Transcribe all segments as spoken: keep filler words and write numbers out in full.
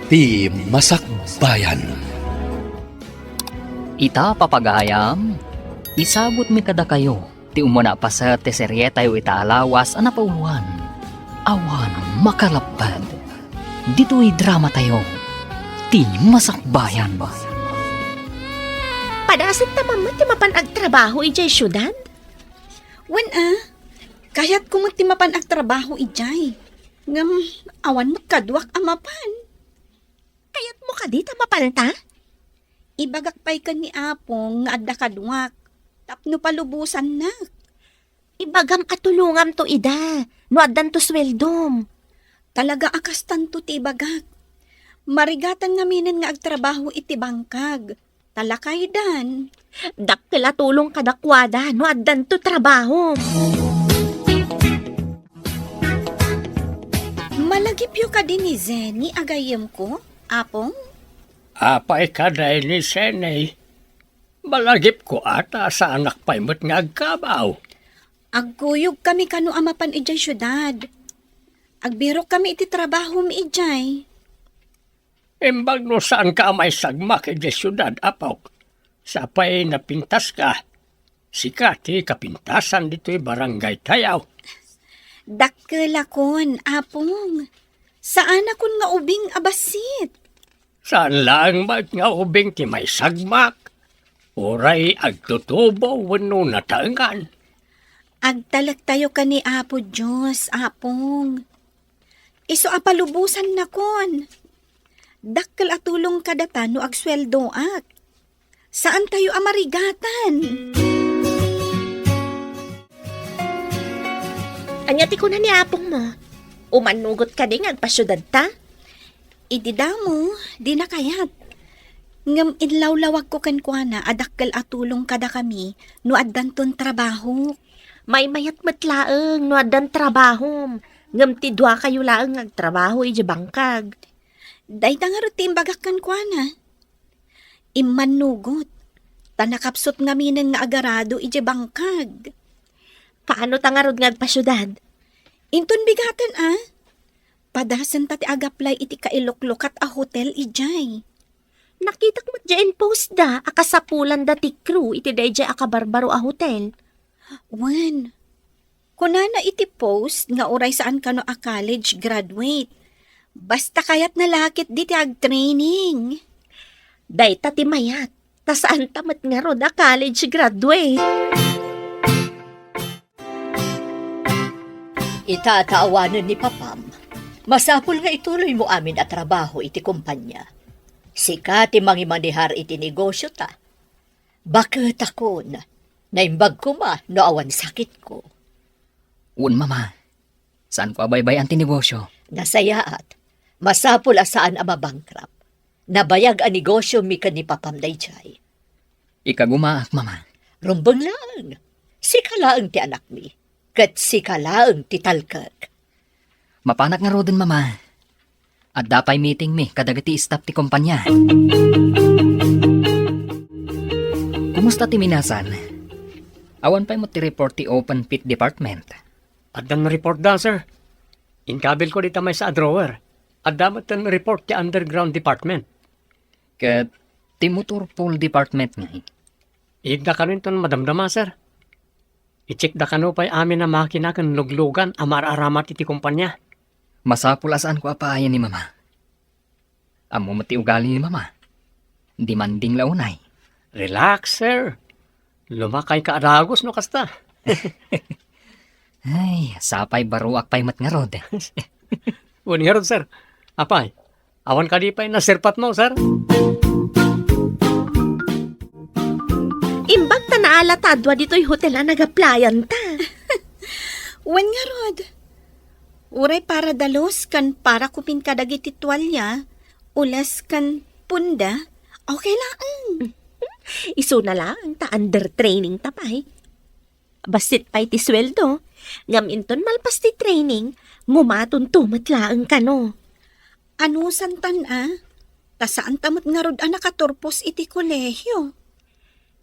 Ti Masakbayan. Ita, papagayam, isabutmi kadakayo ti umuna a paset ti serietayo ita a lawas a napauluan, Awan Makalapped. Ditoy dramatayo, Ti Masakbayan. Padasenta man met ti mapan agtrabaho idiay siudad? Wen a, kayatko met ti mapan agtrabaho idiay. Ngem awan met kaduak a mapan. Kayatmo kadi ta mapanta? Ibagak pay ken ni Apong nga adda kaduak tapno palubosannak. Ibagam a tulongamto ida no addanto sueldom. Talaga a kastanto ti ibagak. Marigatan ngaminen nga agtrabaho iti bangkag. Ta lakaydan. Dakkel a tulong kadakuada no addanto trabahom. Malagipyo kadi ni Zenny a gayyemko, Apong? Apay kadi ni Zenny? Malagipko a ta saanak pay met nga agkabaw. Agkuyogkami kano a mapan idiay siudad. Agbirokkami iti trabahom idiay. Imbag no saanka a maisagmak idiay siudad, apok. Sapay napintaska. Sika ti kapintasan ditoy barangaytayo. Dakkelakon, Apong. Saanakon nga ubing a bassit. Saan laeng met nga ubing ti maisagmak, uray agtutubo wenno nataengan. Agtalektayo ken ni Apo Dios, Apong. Isu a palubosannakon. Dakkel a tulong kadata no agsueldoak. Saantayo a marigatan. Ania ti kuna ni apongmo? Umannugot kadi nga agpasiudadta? Idi damo, dina kayat. Ngem inlawlawagko kenkuana a dakkel a tulong kadakami no addanton trabaho. Maymayat met laeng no addan trabahom, ngem ti duakayo laeng nga agtrabaho idiay bangkag. Dayta ngarud ti imbagak kenkuana. Immannugot, ta nakapsut ngaminen nga agarado idiay bangkag. Kaano ta ngarud nga agpasiudad? Inton bigaten a. Padasenta ti agaplay iti kailuklukat a hotel idiay. Nakitak met diay in-post da a kasapulanda ti crew iti daydiay a kabarbaro a hotel. Wen, kunana iti post nga uray saan kano a college graduate. Basta kayatna la ketdi ti agtraining. Dayta ti mayat, ta saanta met ngarud a college graduate. Ita ta awanen ni papam, masapul nga ituloymo amin a trabaho iti kompania. Sika ti mangimanehar iti negosiota. Baketakon, naimbag koma no awan sakitko. Wen, Mama. Saanko a baybay-an ti negosio. Nasayaat. Masapul a saan a mabankrupt. Nabayag a negosio mi ken ni papam daydiay. Ikagumaak, Mama. Rumbeng laeng. Sika laeng ti anakmi. Ket sika laeng ti talkek. Mapanak ngaruden, Mama. Adda pay meeting mi kadagiti staff ti kompanya. Kumusta ti minasan? Awan pay met ti report ti open pit department. Addan report da, sir. Inkabilko dita maysa a drawer. Adda met ten report ti underground department. Ket ti motor pool department ngay? Iyegda kano inton madamdama, sir. I-check da kano pay amin a makina ken luglugan a mar-aramat iti kompanya. Masapul a saanko a paayen ni Mama. Ammo met ti ugali ni Mama. Demanding la unay. Relax, sir. Lumakayka a dagus no kasta. Ay, sapay baruak pay met ngarud. Wen ngarud, sir. Apay, awan kadi pay naserpatmo, sir? Imbag ta naalata a dua ditoy hotel a nagaplayanta. Wen ngarud. Uray para dalus ken para kupin kadagiti tualia, ules ken punda, okay laeng. Isuna laeng ta under training ta pay. Bassit pay ti sueldo, ngem inton malpas ti training, ngumatonto met laeng kano. Anusantan a, ta saanta met ngarud a nakaturpos iti kolehio.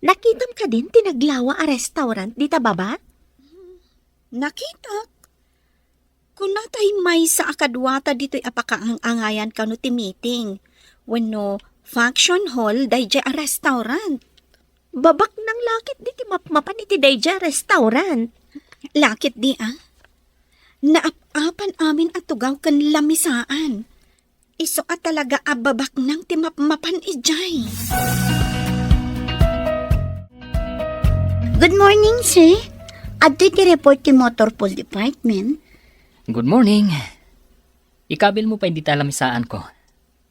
Nakitam kadin ti naglawa a restaurant dita baba? Nakitak. Kuna tay maysa a kaduata ditoy a pakaang-angayan kano ti meeting. Wenno function hall daydiay a restaurant. Babaknang la ketdi ti mapmapan iti daydiay a restaurant. La ketdi a. Naap-apan amin a tugaw ken lamisaan. Isu a talaga a babaknang ti mapmapan idiay. Good morning, sir. Adtoy ti report ti Motor Pool Department. Good morning. Ikabilmo pay dita lamisaanko.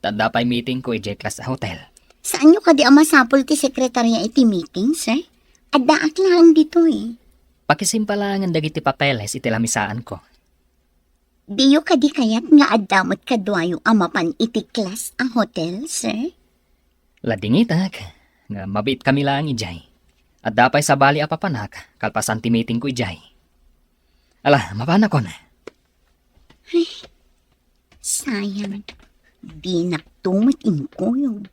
Ta adda pay meetingko idiay Class A Hotel. Saanyo kadi a masapul ti sekretarya iti meeting, sir? Addaak laeng ditoy. Pakisimpalangen dagiti papeles iti lamisaanko. Diyo kadi kayat nga adda met kaduayo a mapan iti Class A Hotel, sir? Ladingitak, nga mabiitkami laeng idiay. Adda pay sabali a papanak, kalpasan ti meetingko idiay. Ala, mapanakon. Ay, sayang. Dinakto met inkuyog.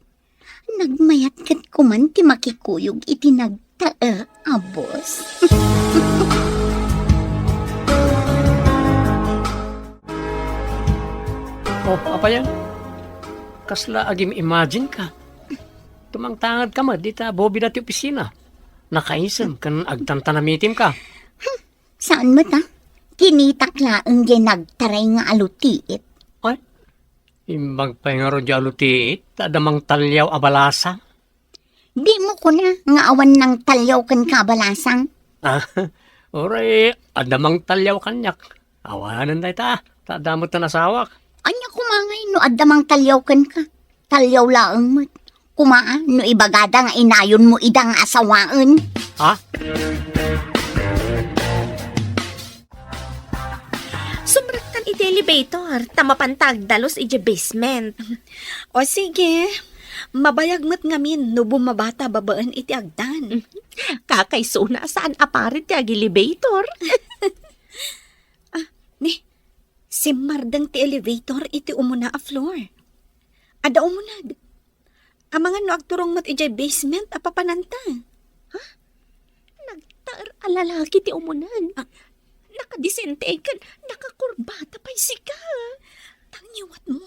Nagmayat ket kuman ti makikuyog iti nagtaer a boss. Oh, apay a? Kasla agim-imagine ka. Tumangtangad ka met dita bobida ti opisina. Nakaisem ken agtantanamitim ka. Saan met a? Kinitak laeng diay nagtaray nga alutiit. Ay, imbag pay ngarud diay alutiit, ta adda mangtaliaw a balasang. Dimo kuna nga awan nangtaliaw kenka a balasang? Ah, uray, adda mangtaliaw kaniak. Awanen dayta, ta adda met ti asawak. Ania koma ngay no adda mangtaliaw kenka? Taliaw laeng met. Koma, no ibagada nga inayonmo ida nga asawaen. Ha? Sumrektan iti elevator, ta mapanta agdalus iti basement. O sige, mabayag met ngamin no bumabata babaen iti agdan. Kakaisuna a saan a paret ti ag-elevator. Ah, ni, simmardeng ti elevator iti umuna a floor. Adda umuneg. Amangan no agturong met idiay basement a papananta. Ha? Nagtaer a lalaki ti umuneg. Ah. Nakadisente ken nakakurbata pay sika. Tangiwatmo.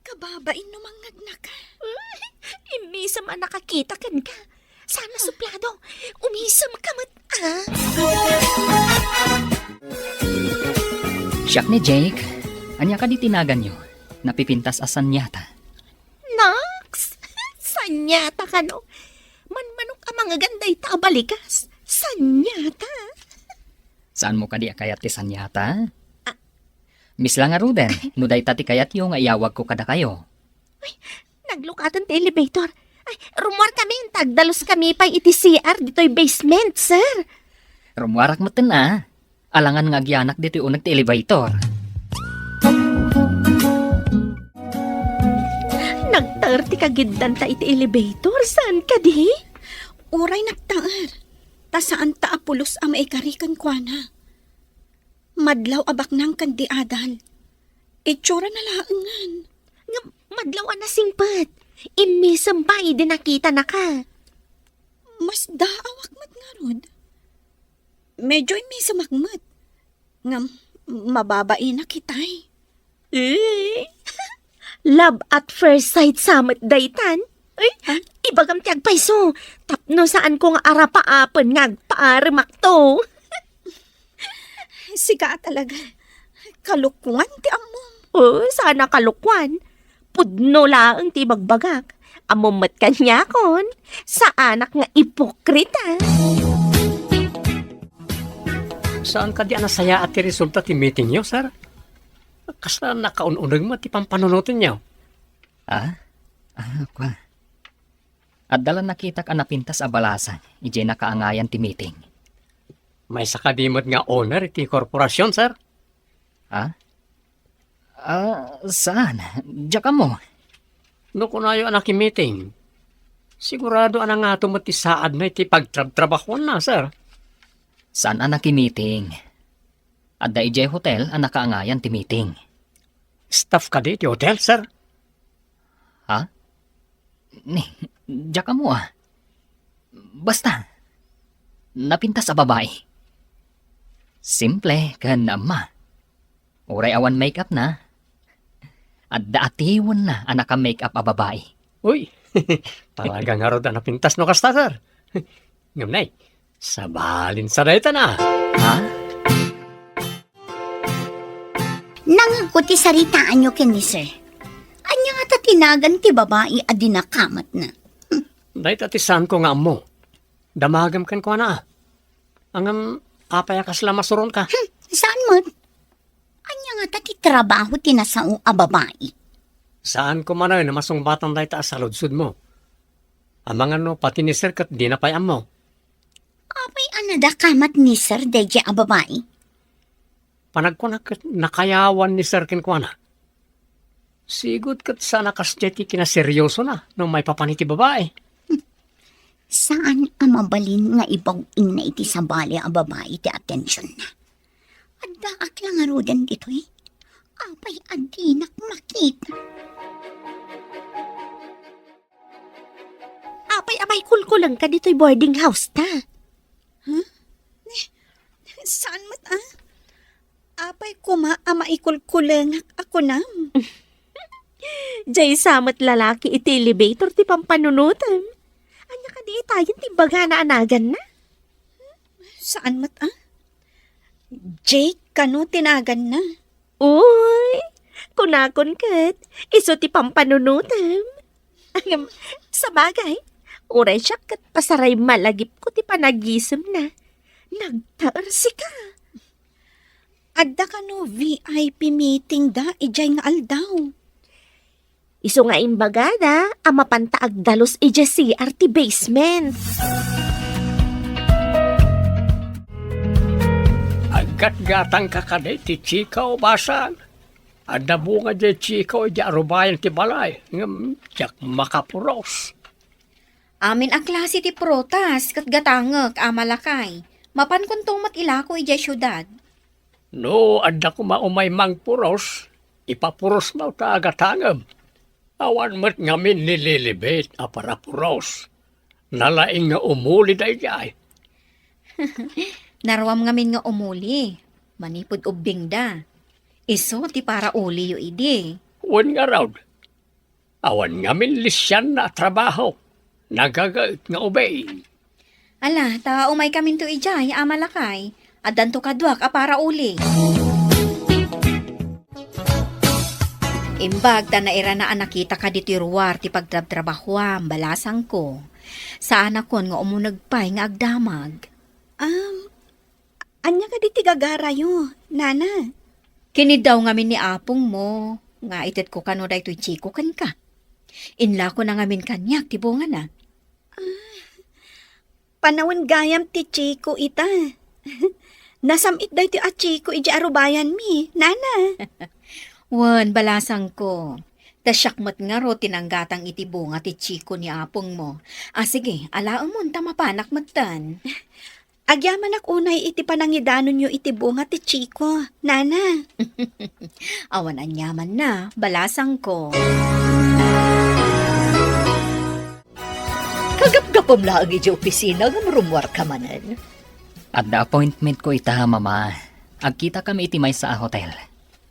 Kababain no mangngegnaka. Immisem a nakakita kenka. Sana suplado. Umisem ka met, ah. Siak ni Jake. Ania kadi ti naganyo? Napipintas a sanyata. Naks! Sanyata kano? Manmanok a mangegan dayta a balikas. Sanyata? Saanmo kadi a kayat ti sanyata? Ah. Miss la ngaruden, no dayta ti kayatyo nga iyawagko kadakayo. Ay, naglukaten ti elevator. Ay, rummuar kami, ta agdalus kami pay iti C R ditoy basement, sir. Rummuarak metten a. Alangan nga agyanak ditoy uneg ti elevator. Nagtaer ti kagiddanta iti elevator, saan kadi? Uray nagtaer, ta saanta a pulos a maikari kenkuana. Madlaw a baknang ken di adal. Itsurana laengen. Ngem madlaw a nasingpet. Immisem pay idi nakitanaka. Masdaawak met ngarud. Medyo immisemak met. Ngem mababainak itay. Eh, love at first sight sa met daytan? Ay, ah? Ibagam ti agpayso. Tapno saanko nga arapaapen nga agpaaremakto. Sika a talaga. Kalokoan ti ammom. Oh, saan a kalokoan. Pudno laeng ti ibagbagak. Ammom met kaniakon, saanak nga ipokrita. Saan kadi a nasayaat ti resulta ti meetingyo, sir? Kasla nakaun-uneg met ti pampanunotenyo. Ah? Ah, kua. Adda la nakitak a napintas a balasang idiay nakaangayan ti meeting. Maysa kadi met nga owner iti korporasyon, sir? Ha? Ah, saan? Diak ammo. No kunayo a nakimiting, sigurado a nangato met ti saadna iti pagtrabtrabahuanna, sir. Saan a nakimiting? Adda idiay hotel a nakaangayan ti meeting. Staff kadi ti hotel, sir? Ha? Ni, diak ammo a. Basta, napintas a babai. Simple ken naamma. Uray awan make-up na, adda atiwenna a naka-make-up a babai. Uy, talaga ngarud a napintas no kasta, sir. Ngem nay, sabalin sa dayta na. Ha? Nangegko ti saritaanyo ken ni sir. Ania ngata ti nagan ti babai a dinakamatna? Dayta ti saanko nga ammo. Damagem kenkuana. Ngem, apay a kasla masuronka? Hmm, saan met? Ania ngata ti trabaho ti nasao a babai? Saanko manen a masungbatan dayta a saludsodmo. Amangan no pati ni sir ket dina pay ammo. Apay a nadakamat ni sir daydiay a babai? Panagkunak ket nakayawan ni sir kenkuana. Sigud ket saan a kasdiay ti kinaseriosona no maipapan iti babai. Saan a mabalin nga ibaw-ingna iti sabali a babai ti atensionna. Addaak la ngaruden ditoy. Apay a dinak makita? Apay a maikulkulengka ditoy boarding house ta? Huh? Saan met a? Apay koma a maikulkulengak a kunam? Diay sa met lalaki iti elevator ti pampanunotem. Ania kadi itayen ti imbagana a naganna? Saan met a? Jake kano ti naganna? Uy, kunakon ket, isu ti pampanunotem. Ngem, sabagay, uray siak ket pasaray malagipko ti panagisemna. Nagtaersika. Adda kano V I P meeting da idiay nga aldaw? Isu nga imbagada a mapanta agdalus idiay C R ti basement. Aggatgatangka kadi ti chika, ubasan? Adda bunga diay chika idiay arubayan ti balay, ngem diak makapuros. Amin a klase ti prutas ket gatangek, Ama Lakay. Mapankonto met ilako idiay siudad. No adda koma umay mangpuros, ipapurosmo ta agatangem. Awan met ngamin ni Lilibet a parapuros. Nalaing nga umuli daydiay. Naruam ngamin nga umuli, manipud ubbingda. Isu ti parauliyo idi. Wen ngarud, awan ngamin lisianna a trabaho. Nagagaet nga ubing. Ala, ta umaykaminto idiay, Ama Lakay. Addanto kaduak a parauli. Imbag ta nairana a nakitaka ditoy ruar ti pagtrabtrabahoam, balasangko. Saanakon nga umuneg pay nga agdamag. Um, ania kadi ti gagarayo, Nana? Kiniddaw ngamin ni apongmo nga itedko kano daytoy chiko kenka. Inlakona ngamin kaniak ti bungana. Ah, panawen gayam ti chiko ita. Nasam-it daytoy a chiko idiay arubayanmi, Nana. Wen, balasangko. Ta siak met ngarud ti nanggatang iti bunga ti chiko ni apongmo. A, sige, alaemon ta mapanak metten. Agyamanak unay iti panangidanonyo iti bunga ti chiko, Nana. Awan aniamanna, balasangko. Kagapgapem laeng idiay opisina ngem rummuarka manen. Adda appointmentko ita, Mama. Agkitakami iti maysa a hotel.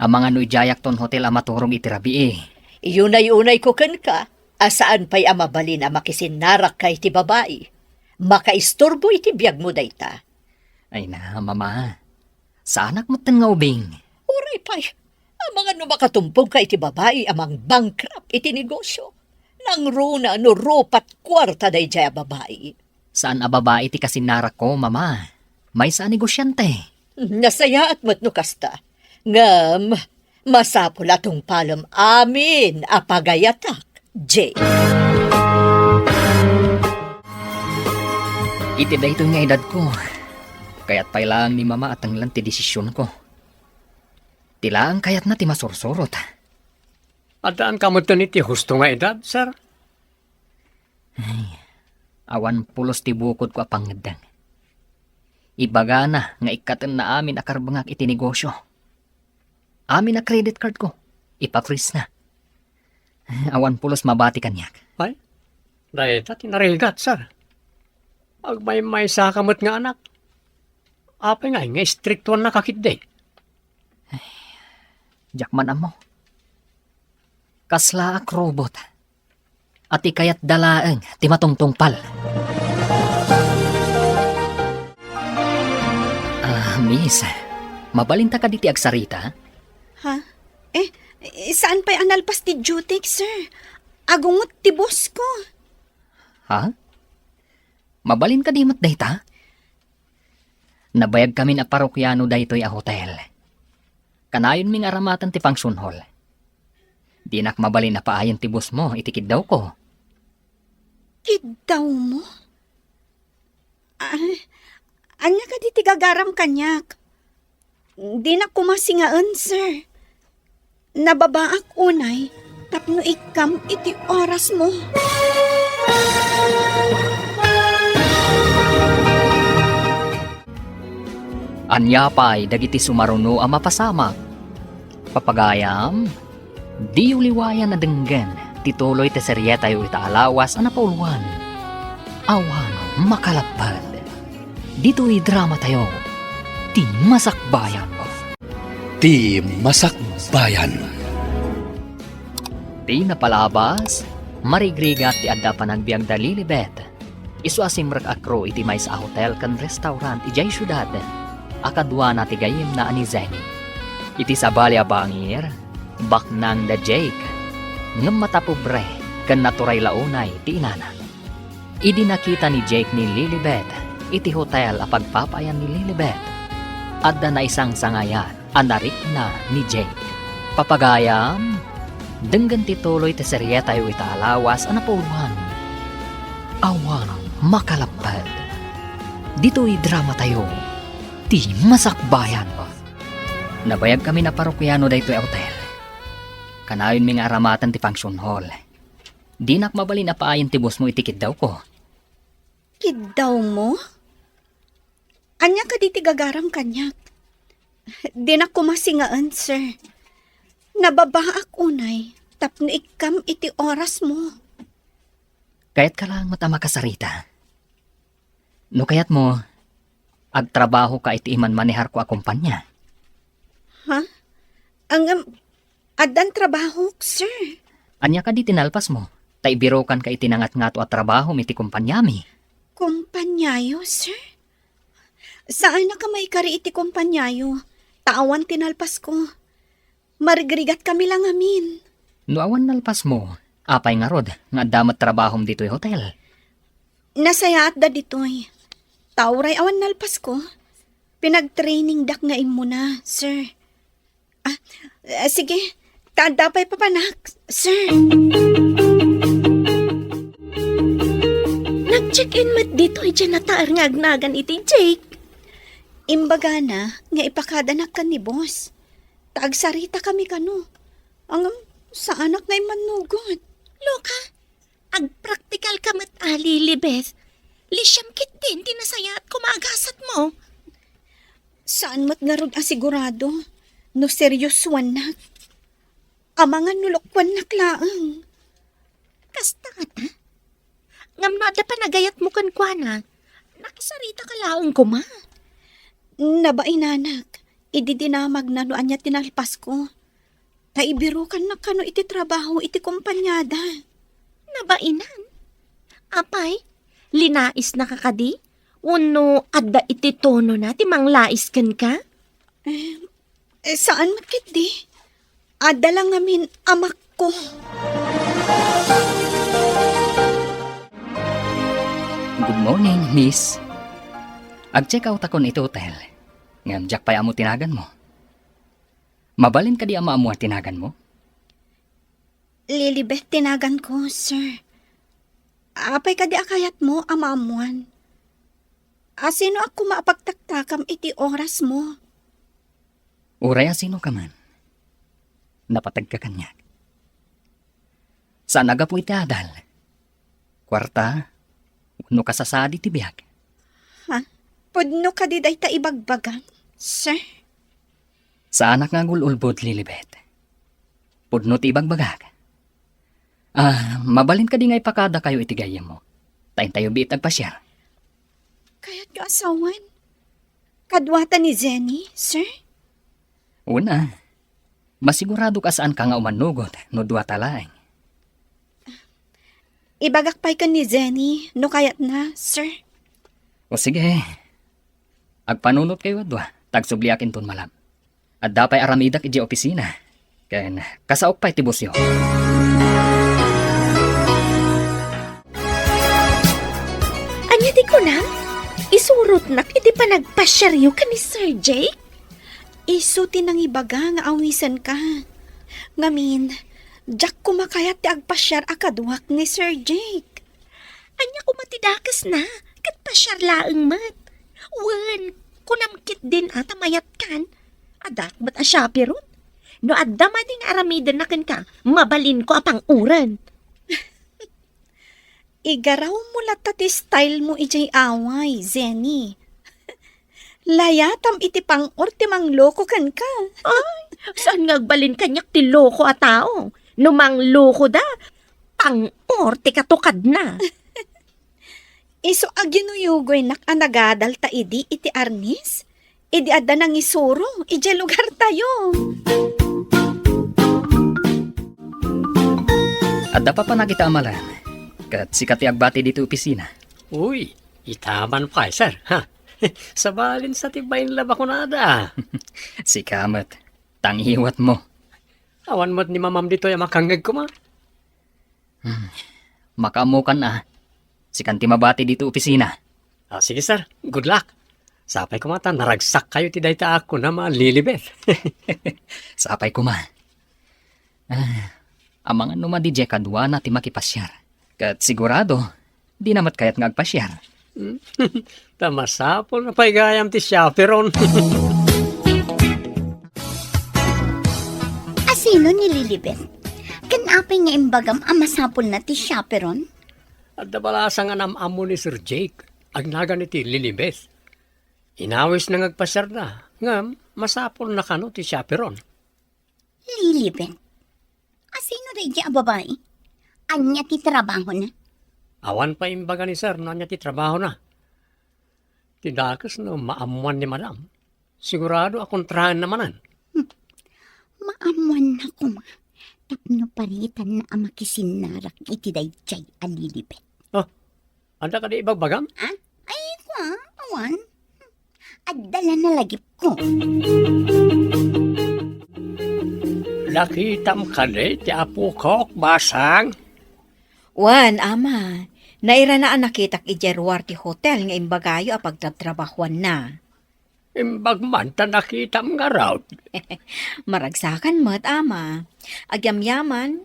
Amangan no idiayakton hotel a maturog iti rabii. Iyunay-unayko kenka a saan pay a mabalin a makisinnarakka iti babai. Makaisturbo iti biagmo dayta. Ay na, Mama. Saanak metten nga ubing. Uray pay, amangan no makatumpongka iti babai a mangbankrupt iti negosyo. Nangruna no rupat kuarta daydiay a babai. Saan a babai ti kasinnarakko, Mama. Maysa a negosiante. Nasayaat met no kasta. Ngem, masapul a tungpalem amin a pagayatak, Jay. Iti daytoy nga edadko, kayat pay laeng ni Mama a tenglen ti desisionko. Ti laeng kayatna ti masursurot. Addaanka metten iti husto nga edad, sir? Ay, awan pulos ti bukodko a pangngeddeng. Ibagana nga ikkatenna amin a karbengak iti negosyo. Amin a credit cardko, ipafreeze na. Awan pulos mabati kaniak. Ay, dayta ti narigat, sir. Agmaymaysaka met nga anak. Apay ngay nga istriktuannaka ketdi? Ay, Diak man ammo. Kaslaak robot. A ti kayatda laeng ti matungtungpal. Ah, miss, mabalinta kadi ti agsarita? Ha? Eh, eh, saan pay a nalpas ti duty, sir? Agungot ti boss ko. Ha? Mabalin kadi met dayta? Nabayagkamin a parokiano daytoy a hotel. Kanayonmi nga aramaten ti function hall. Dinak mabalin a paayen ti boss mo iti kiddawko. Kiddawmo? Ah, ania kadi ti gagaram kaniak? Dinak koma singaen, sir. Nababaak unay tapno ikkam iti orasmo. Ania pay dagiti sumaruno a mapasamak? Papagayam, diyo liwayan a denggen ti tuloy ti serietayo ita a lawas a napauluan. Awan makalapped. Ditoy dramatayo, Ti Masakbayan. Ti Masakbayan. Ti napalabas, marigrigat ti adda panagbiagda Lilibet. Isu a simrek a crew iti maysa a hotel ken restaurant idiay siudad a kaduana ti gayyemna a ni Zenny. Iti sabali a bangir, baknang da Jake, ngem matapobre ken naturay la unay ti inana. Idi nakita ni Jake ni Lilibet iti hotel a pagpapaayan ni Lilibet, adda naisangsangayan a narikna ni Jake. Papagayam, denggen ti tuloy ti serietayo ita a lawas a napauluan. Awan makalapped. Ditoy dramatayo, Ti Masakbayan. Nabayagkamin a parokiano daytoy a hotel. Kanayonmi nga aramaten ti function hall. Dinak mabalin a paayen ti boss mo iti kiddawko. Kiddawmo? Ania kadi ti gagaram kaniak? Dinak koma singaen, sir. Nababaak unay tapno ikkam iti orasmo. Kayatka laeng met a makasarita. No kayatmo, agtrabahoka iti imanmaneharko a kompania. Ha? Ngem, addan trabahok, sir. Ania kadi ti nalpasmo? Ta ibirukanka iti nangatngato a trabahom iti kompaniami. Kompaniayo, sir? Saanak a maikari iti kompaniayo, ta awan ti nalpasko. Marigrigatkami la ngamin. No awan nalpasmo, apay ngarud nga adda met trabahom ditoy hotel? Nasayaatda ditoy. Ta uray awan nalpasko, pinagtrainingdak nga immuna, sir. Ah, eh, sige. Ta adda pay papanak, sir. Nag-check-in met ditoy diay nataer nga agnagan iti Jake. Imbagana nga ipakadanak ken ni boss. Ta agsaritakami kano. Ngem, saanak nga immannugot. Loka, agpraktikalka met a, Lilibet. Lisiam ketdin ti nasayaat koma a gasatmo. Saan met ngarud a sigurado no seriosoannak. Amangan no lokoannak laeng. Kasta ngata? Ngem no adda panagayatmo kenkuana, nakisaritaka laeng koma. Nabainanak, idi dinamagna no ania ti nalpasko. Ta ibirukannak kano iti trabaho iti kompaniada. Nabainan? Apay, linaisnaka kadi? Wenno adda iti tonona ti manglais kenka? Eh, eh, saan met ketdi? Adda la ngamin amakko. Good morning, miss. Ag-check out akon iti hotel. Ngem diak pay ammo ti naganmo. Mabalin kadi a maammuan ti naganmo? Lilibet ti naganko, sir. Apay kadi a kayatmo a maammuan? Asinoak koma a pagtaktakam iti orasmo? Uray asinoka man, napategka kaniak. Saan a gapu iti adal, kuarta, wenno kasasadi ti biag. Ha? Pudno kadi dayta ibagbagam, sir? Saanak nga agul-ulbod, Lilibet. Pudno ti ibagbagak. Ah, mabalin kadi nga ipakadakayo iti gayyemmo? Ta intayo biit agpasiar. Kayatyo a sawen? Kaduata ni Zenny, sir? Una. Masigurado ka saan ka nga umannugot no dua ta laeng. Ibagak pay ken ni Jenny no kayatna, sir. O sige, agpanunot kayo a dua, ta agsubliak inton malab. Adda pay aramidak idiay opisina. Ken kasaok pay ti busyo. Ania ti kunam? Isurotnak iti panagpasiaryo ken ni Sir Jake? Isu ti nangibaga nga awisenka. Ngamin, diak koma kayat ti agpasiar a kaduak ni Sir Jake. Ania koma ti dakesna? Ket pasiar laeng met. Wen, kunam ketdin a ta mayatkan. Addaak met a chaperon. No adda manen nga aramidenna kenka, mabalinko a pang-uren. Igarawmo latta ti style mo idiay away, Jenny. Layatam iti pang-or ti mangloko kenka. Ay, saan nga agbalin kaniak ti loko a tao? No manglokoda, pang-or ti katukadna. Isu a ginuyugoynak a nagadalta idi iti arnis, idi adda nangisuro idiay lugartayo. Adda papanag ita a malam, ket sika ti agbati ditoy opisina. Uy, ita man pay, sir, ha? Sabalin sa ti bain la bakunada. Sika met, tangiwat mo. Awan met ni mamam ditoy a makangngeg koma. Hmm. Makaammokan a. Sikan ti mabati ditoy opisina. Ah, sige, sir. Good luck. Sapay koma ta naragsak kayo ti dayta a kunam a Lilibet. Sapay koma. Ah, amangan no madi diay kaduana ti makipasiar. Ket sigurado, dina met kayat nga agpasiar. Ta masapul na pay gayam ti chaperon. Asino ni Lilibet? Ken apay nga imbagam a masapulna ti chaperon? Adda balasa nga nam-ammo ni Sir Jake, agnagan iti Lilibet. Inawisna nga agpasiarda, ngem masapulna kano ti chaperon. Lilibet. Asino daydiay a babai? Ania ti trabahona? Awan pay imbaga ni sir no ania ti trabahona. Ti dakes no maammoan ni madam, sigurado a kontraenna manen. Hmm. Maammoanna koma tapno paritanna a makisinnarak iti daydiay a Lilibet. Oh, adda kadi ibagbagam? Ah? Ay, kua, awan. Adda la nalagipko. Nakitam kadi ti apokok, Basang? Wen, Ama. Nairana a nakitak idiay ruar ti hotel nga imbagayo a pagtrabtrabahoanna. Imbag man ta nakitam ngarud. Maragsakan met, Ama. Agyamyaman,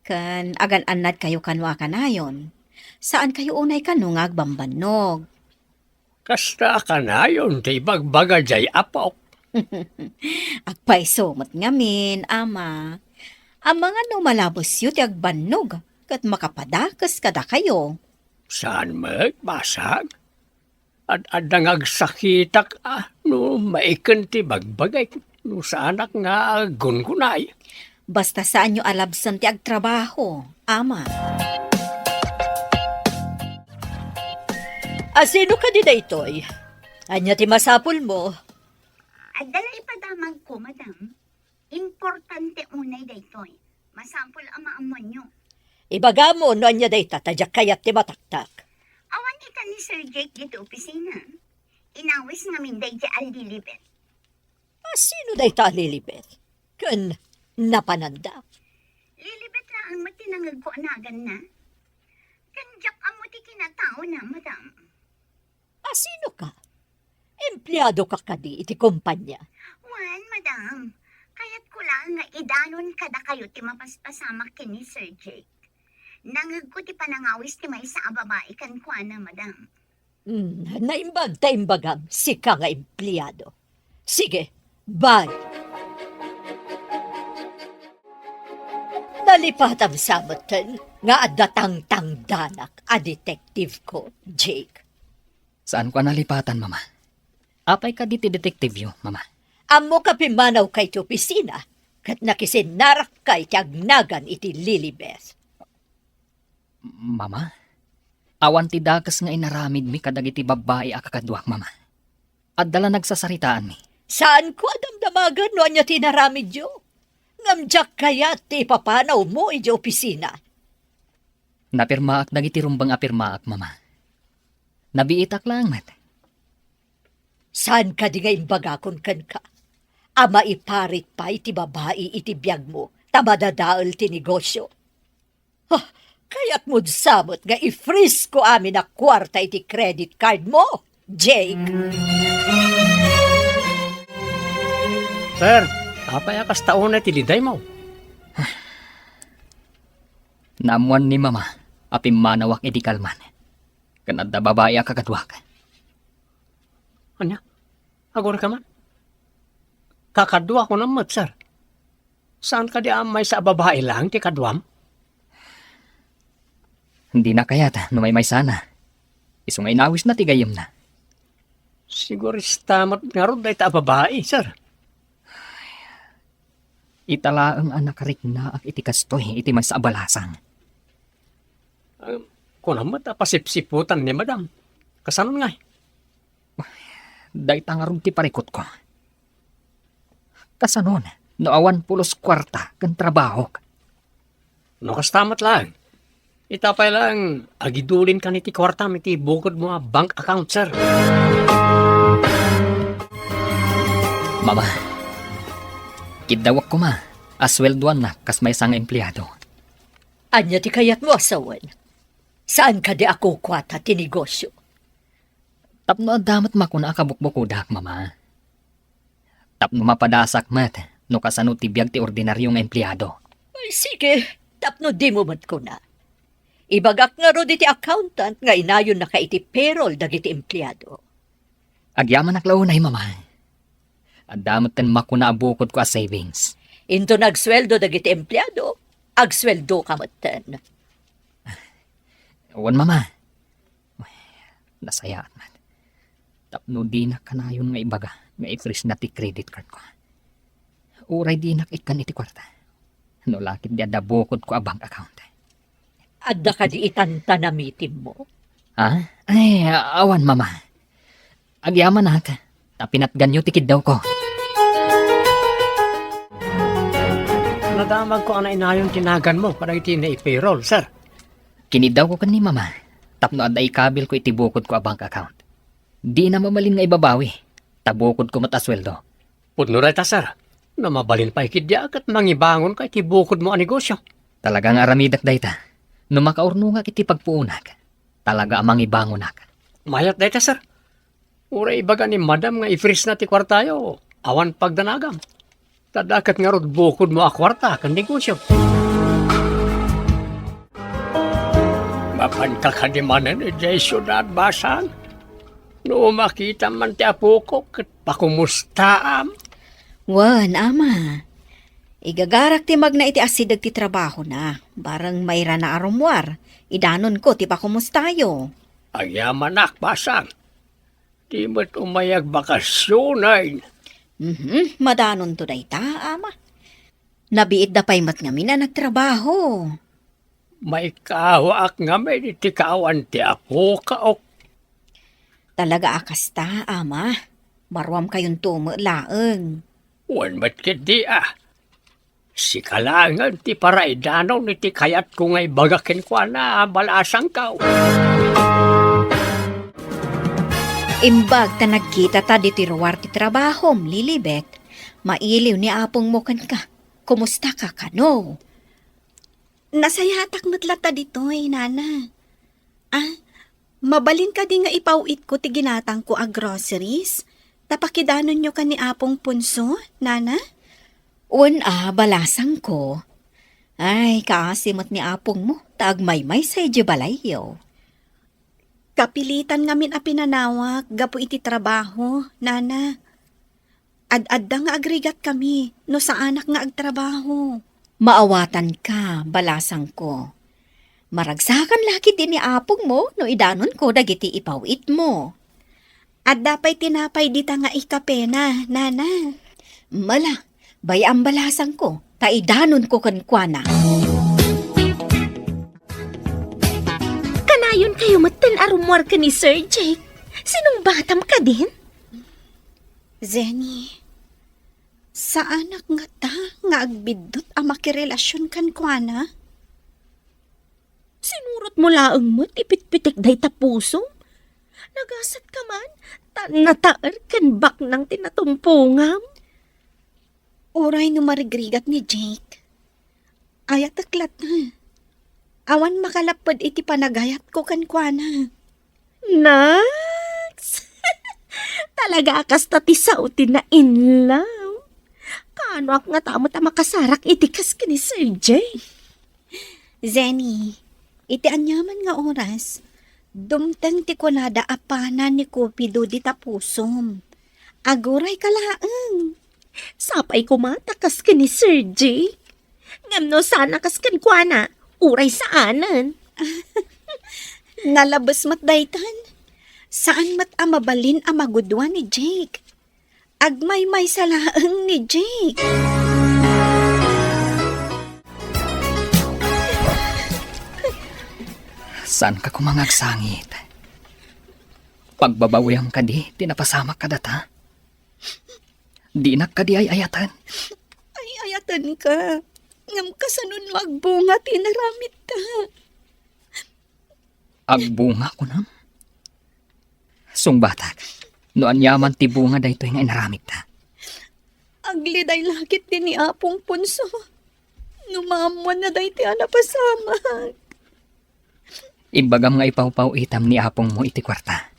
ken agan-annadkayo kano a kanayon. Saankayo unay kano nga agbambannog. Kasta a kanayon ti ibagbaga diay apok. Agpayso met ngamin, Ama. Amangan no malabesyo ti agbannog ket makapadakes kadakayo. Saan met, Basang? Ad-adda nga agsakitak a no maiken ti bagbagak no saanak nga aggungunay. Basta saanyo a labsen ti agtrabaho, Ama. Asino kadi daytoy? Ania ti masapulmo? Adda la ipadamagko, madam. Importante unay daytoy. Masapul a maammoanyo. Ibagamo no ania dayta ta diak kayat ti mataktak. Awan ita ni Sir Jake ditoy opisina. Inawis ngamin daydiay a Lilibet. A sino dayta a Lilibet? Ken napananda? Lilibet laeng met ti nangegko a naganna. Ken diak ammo ti kinataona, madam. A sino ka? Empleado ka kadi iti kompanya? Wen, madam. Kayatko laeng nga idanon kadakayo ti mapaspasamak ken ni Sir Jake. Nangegko ti panangawis ti maysa a babai kenkuana, madam. Hmm, naimbag ta imbagam, sika nga empleado. Sige, bye. Nalipatam sa metten nga adda tangtangdanak a detective ko, Jake. Saanko a nalipatan, Mama. Apay kadi ti detectiveyo, Mama? Ammok a pimmanawka iti opisina ket nakisinnarakka iti agnagan iti Lilibet. Mama, awan ti dakes nga inaramidmi kadagiti babbai a kakaduak, Mama. Adda la nagsasaritaanmi. Saanko a damdamagen no ania ti inaramidyo. Ngem diak kayat ti ipapanawmo idiay opisina. Napirmaak dagiti rumbeng a pirmaak, Mama. Nabiitak laeng met. Saan kadi nga imbagakon kenka a maiparit pay ti babai iti biagmo ta madadael ti negosio? Ah, kayatmod sa met nga i-freeze ko amin a kuarta iti credit card mo, Jake? Sir, apay a kasta unay ti lidaymo? Naammoan ni Mama a pimmanawak idi kalman. Ken adda babai a kakaduak. Ania? Agurayka man? Kakaduak unay met, sir. Saan kadi a maysa a babai laeng ti kaduam? Dina kayat no maymaysana. Isu nga inawisna ti gayyemna. Sigurista met ngarud dayta a babai, sir. Ita laeng a nakariknaak iti kastoy iti maysa a balasang. Em, kunam met a pasipsiputan ni Madam. Kasano ngay? Dayta ngarud ti parikutko. Kasanon no awan pulos kuarta ken trabahok? No kasta met laeng, ita pay laeng agidulinkan iti kuartam iti bukodmo a bank account, sir. Mama, kiddawek koma a sueldoannak kas maysa nga empleado. Ania ti kayatmo a sawen? Saan kadi a kukuata ti negosio? Tapno adda met makuna a kabukbukodak, Mama. Tapno mapadasak met no kasano ti biag ti ordinario nga empleado. Ay, sige, tapno dimo met kuna. Ibagak ngarud iti accountant nga inayonnaka iti payroll dagiti empleado. Agyamanak la unay, Mama. Adda metten makuna a bukodko a savings. Inton agsueldo dagiti empleado, agsueldoka metten. Wen, Mama. Nasayaat met. Tapno dinak kanayon nga ibaga nga i-freeze na ti credit card ko. Uray dinak ikkan iti kuarta. No la ket di adda bukodko a bank account. Adda kadi itan ta namitimmo? Ha? Ay, awan, Mama. Agyamanak, ta pinatganyo ti kiddawko. Nadamagko a nainayon ti naganmo kadagiti nai-payroll, sir. Kiniddawko ken ni Mama tapno adda ikabilko iti bukodko a bank account. Dina mabalin nga ibabawi, ta bukodko met a sueldo. Pudno dayta, sir. No mabalin pay ketdi a ket mangibangonka iti bukodmo a negosio. Talaga nga aramidek dayta. No makaurnongak iti pagpuonak, talaga a mangibangonak. Mayat dayta, sir. Uray ibaga ni Madam nga i-freeze na ti kuartayo, awan pagdanagam. Ta adda ket ngarud bukodmo a kuarta ken negosio. Mapanka kadi manen idiay siudad, Basang? No makitam man ti apoko ket pakumustaam. Wen, Ama. Igagarak ti magna iti asideg ti trabahona. Bareng mairana a rummuar, idanonko ti pakumustayo. Agyamanak, Basang. Di met umay agbakasionen. Mhm, madanonto dayta, Ama. Nabiitda pay met ngamin a nagtrabaho. Maikawaak ngamin iti kaawan ti apoka, ok. Talaga a kasta, Ama. Maruamkayonto met laeng. Wen met ketdi a. Sika laengen ti paraidanon iti kayatko nga ibaga kenkuana, balasangko. Imbag ta nagkitata ditoy ruar ti trabahom, Lilibet, mailiw ni apongmo kenka. Kumusta ka kano? Nasayaatak met latta ditoy, Nana. Ah, mabalin kadi nga ipaw-itko ti ginatangko a groceries? Ta pakidanonyo ken ni Apong Ponso, Nana? Wen a, balasangko. Ay, kaasi met ni apongmo, ta agmaymaysa idiay balayyo. Kapilitan ngamin a pinanawak gapu iti trabaho, Nana. Ad-adda nga agrigatkami no saanak nga agtrabaho. Maawatanka, balasangko. Maragsakan la ketdi ni apongmo no idanonko dagiti ipaw-itmo. Adda pay tinapay dita nga ikapena, Nana. Mala, bay-am, balasangko, ta idanonko kenkuana. Kanayonkayo metten a rummuar ken ni Sir Jake. Sinungbatam kadin? Zenny, saanak ngata nga agbiddut a makirelasion kenkuana? Sinurotmo laeng met ti pitpitik dayta pusom? Nagasat ka man, ta nataer ken baknang ti natumpongam. Uray no marigrigat ni Jake, ayatek latta. Awan makalapped iti panagayatko kenkuana. Naks! Talaga a kasta ti sao ti nainlaw. Kaanoak ngata met a makasarak iti kas ken ni Sir Jay? Jenny, iti aniaman nga oras, dumteng ti kunada a pana ni Cupido dita pusom. Agurayka laeng. Sapay koma ta kas ken ni Sir Jay. Ngem no saan a kas kenkuana, uray saanen. Nalabes met daytan. Saan met a mabalin a magudua ni Jake. Agmaymaysa laeng ni Jake. Saanka koma nga agsangit? Pagbabawiam kadi ti napasamak kadata? Dinak kadi ay-ayaten? Ay-ayatenka. Ngem kasano no agbunga ti inaramidta? Agbunga, kunam? Sungbatak, no aniaman ti bunga daytoy nga inaramidta. Agliday la ketdi ni Apong Ponso no maammoanna daytoy a napasamak. Imbagam nga ipawpaw-itam ni apongmo iti kuarta.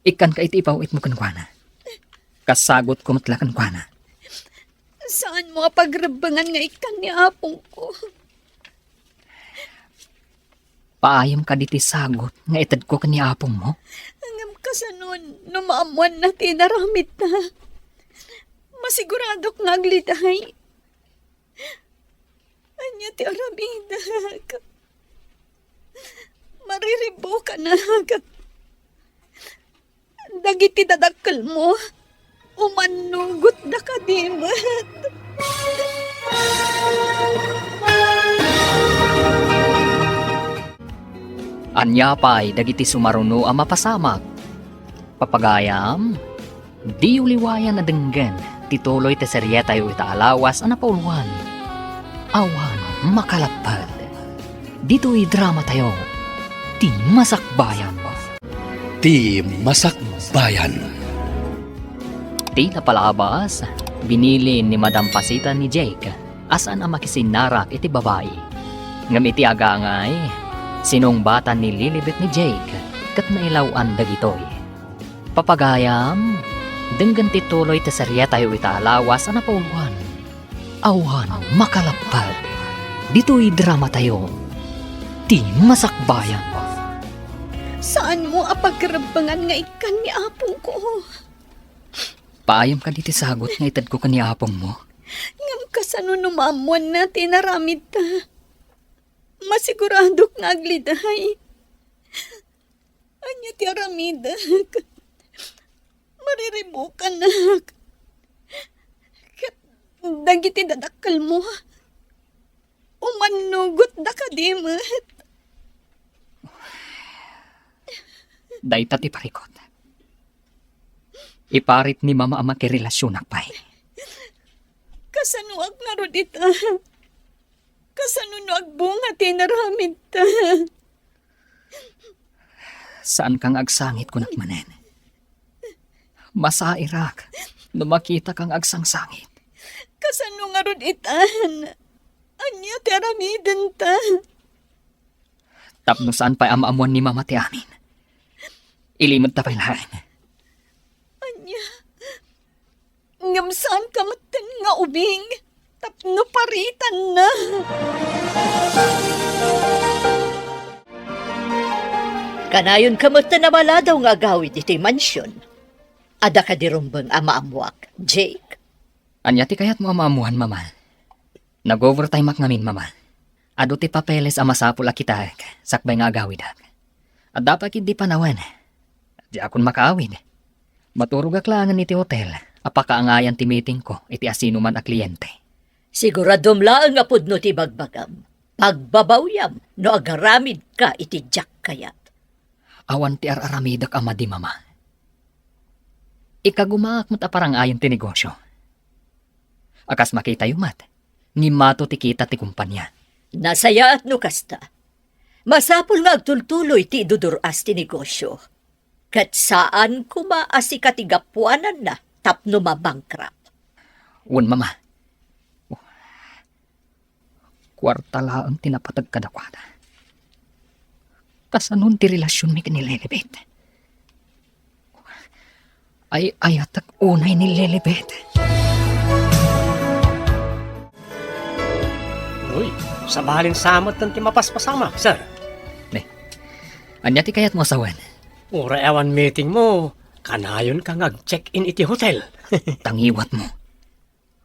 Ikkanka iti ipaw-itmo kenkuana. Kasagutko met la kenkuana. Saanmo a pagrebbengan nga ikkan ni apongko? Paayam kadi ti sagut nga itedko ken ni apongmo? Ngem kasano no maammoanna ti inaramidta? Masiguradok nga agliday. Ania ti aramidek? Mariribukanak. Dagiti dadakkelmo, umannugotda kadi met. Ania pay dagiti sumaruno a mapasamak? Papagayam, diyo liwayan a denggen ti tuloy ti serietayo ita a lawas a napauluan, Awan Makalapped. Ditoy dramatayo, Ti Masakbayan. Ti Masakbayan. Ti napalabas, binili ni Madam Pasita ni Jake a saan a makisinnarak iti babai. Ngem iti agangay, sinungbatan ni Lilibet ni Jake ket nailaw-an dagitoy. Papagayam, denggen ti tuloy ti serietayo ita a lawas a napauluan, Awan Makalapped. Ditoy dramatayo, Ti Masakbayan. Saanmo a pagrebbengan nga ikkan ni apongko? Paayam kadi ti sagut nga itedko ken ni apongmo? Ngem kasano no maammoanna ti inaramidta? Masiguradok nga agliday. Ania ti aramidek? Mariribukanak. Ket dagiti dadakkelmo, umannugotda kadi met. Dayta ti parikut. Iparit ni Mama a makirelasionak pay. Kasanoak ngarud ita? Kasano no agbunga ti inaramidta? Saanka nga agsangit, kunak manen. Masairak no makitaka nga agsangsangit. Kasano ngarud itan? Ania ti aramidenta? Tapno saan pay a maammuan ni Mama ti amin, ilimedta pay laeng. Ania? Ngem saanka metten nga ubing tapno paritanna. Kanayonka metten a maladaw nga agawid iti mansion. Adda kadi rumbeng a maammuak, Jake? Ania ti kayatmo a maammuan, Mama? Nag-overtime-ak ngamin, Mama. Adu ti papeles a masapul a kitaek sakbay nga agawidek. Adda pay ketdi panawen. Diakon makaawid. Maturogak laengen iti hotel a pakaangayan ti meetingko iti asinoman a kliente. Siguradom laeng a pudno ti ibagbagam. Pagbabawiam no agaramidka iti diak kayat. Awan ti ar-aramidek a madi, Mama. Ikagumaak met a parangayen ti negosio. A kas makitayo met, ngimmato ti kita ti kompania. Nasayaat no kasta. Masapul nga agtultuloy ti idudur-as ti negosyo. Ket saan koma a sika ti gapuananna tapno ma-bankrupt. Wen, Mama. Kuarta laeng ti napateg kadakuada. Kasanon ti relasionmi ken ni Lilibet? Ay-ayatek unay ni Lilibet. Uy, sabalin sa met ti mapaspasama, sir. Ne, ania ti kayatmo a sawen? Uray awan meetingmo, kanayonka nga ag-check-in iti hotel. Tangiwatmo.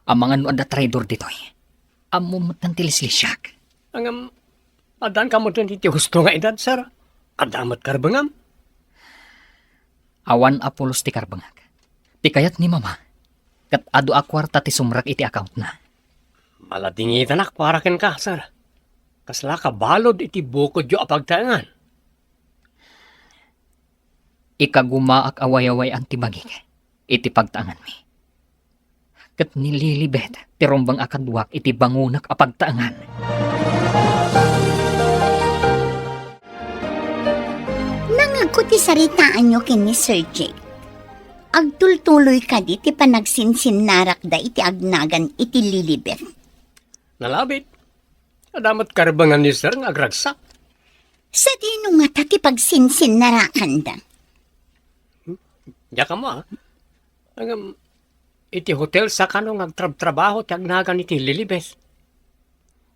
Amangan no adda traidor ditoy. Ammom met ti lislisiak. Ngem, addanka met iti husto nga edad, sir. Adda met karbengam. Awan a pulos ti karbengak. Ti kayat ni Mama, ket adu a kuarta ti sumrek iti accountna. Maladingitanak para kenka, sir. Kasla kabalud iti bukodyo a pagtaengan. Ikagumaak a way-awayan ti bagik iti pagtaenganmi. Ket ni Lilibet ti rumbeng a kaduak iti bangonak a pagtaengan. Nangngegko ti saritaanyo ken ni Sir Jake. Agtultuloy kadi ti panagsinsinnarakda iti agnagan iti Lilibet? Nalabit. Adda met karbengan ni Sir nga agragsak. Sadino ngata ti pagsinsinnarakanda? Diak ammo, a. Ngem, iti hotel sa kano nga agtrabtrabaho ti agnagan iti Lilibet.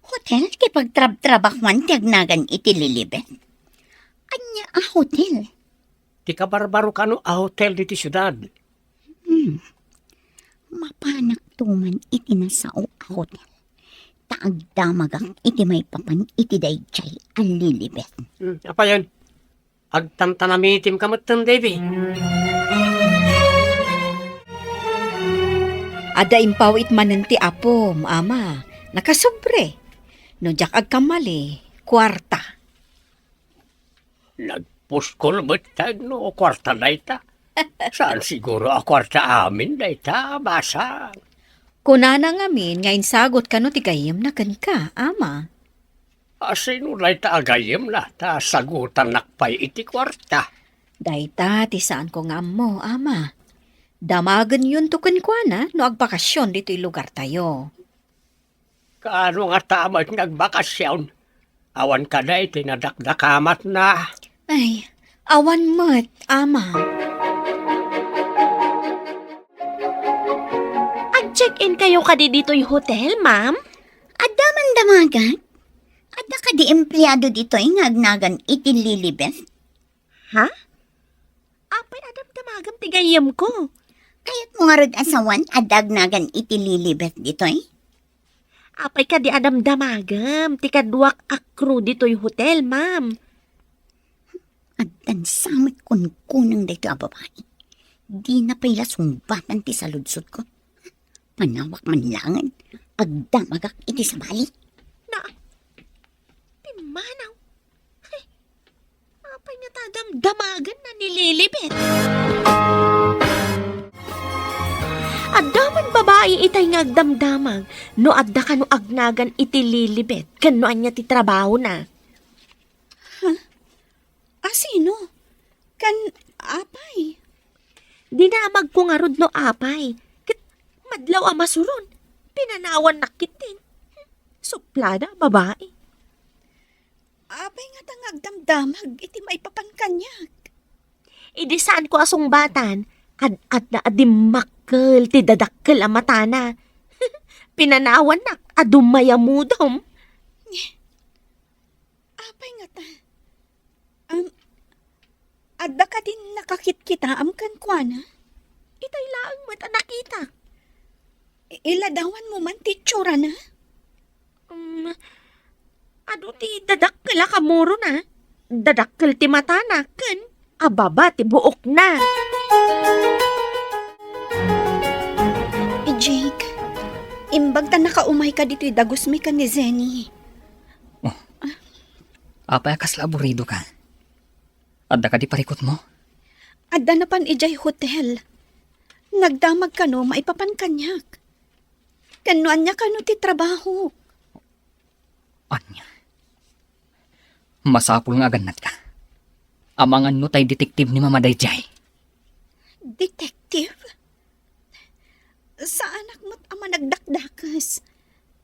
Hotel ti pagtrabtrabahoan ti agnagan iti Lilibet? Ania a hotel? Ti kabarbaro kano a hotel ditoy siudad. Hmm. Mapanak tuman iti nasao a hotel. Ta agdamagak iti maipapan iti daydiay a Lilibet. Hmm, apayen? Agtantanamitimka metten, Davy. Adda impawit manen ti apom, Ama. Nakasobre. No diak agkamali, kuarta. Nagpuskol metten no kuarta dayta. Saan siguro a kuarta amin dayta, basang. Kunana ngamin nga insagot kano ti gayyemna kenka, Ama. A, sino dayta a gayyemna ta sagutannak pay iti kuarta? Dayta ti saanko nga ammo, Ama. Damagenyonto kenkuana no agbakasyon ditoy lugartayo. Kaano ngata met nga agbakasyon? Awan kadi ti nadakdakamatna? Ay, awan met, Ama. Ag-check-in kayo kadi ditoy hotel, ma'am? Adda man damagak? Adda kadi empleado ditoy nga agnagan iti Lilibet? Ha? Apay a damdamagem ti gayyemko? Kayatmo ngarud a sawen a dagnagan iti Lilibet ditoy? Apay kadi a damdamagem ti kaduak a crew ditoy hotel, ma'am? Addan sa met kunkuneng daytoy a babai. Dina pay la sungbatan ti saludsodko. Panawak man laeng, agdamagak iti sabali. Na, pimmanaw. Ay, apay ngata damdamagenna ni Lilibet? Adda man babai itay nga agdamdamag no adda kano agnagan iti Lilibet ken no ania ti trabahona. Huh? A sino? Kan apay? Dinamagko ngarud no apay. Ket madlaw a masuron, pinanawannak ketdin. Suplada a babai. Apay ngata nga agdamdamag iti maipapan kaniak? Idi saanko a sungbatan, ad-adda a dimmakkel ti dadakkel a matana. Pinanawannak a dumayamudom. Apay ngata? Am, adda kadin nakakitkitaam kenkuana? Itay laeng met a nakita. I-, iladawanmo man ti itsurana? Um, adu ti dadakkel a kamurona. Dadakkel ti matana ken ababa ti buokna. Eh, Jake, imbag ta nakaumayka ditoy dagusmi ken ni Zenny. Oh. Apay a kasla aburidoka? Adda kadi parikutmo? Adda napan idiay hotel. Nagdamag kano maipapan kaniak. Ken no ania kano ti trabaho? Ania? Masapul nga agannadka. Amangan no tay detective ni Mama daydiay. Detective? Saanak met a managdakdakes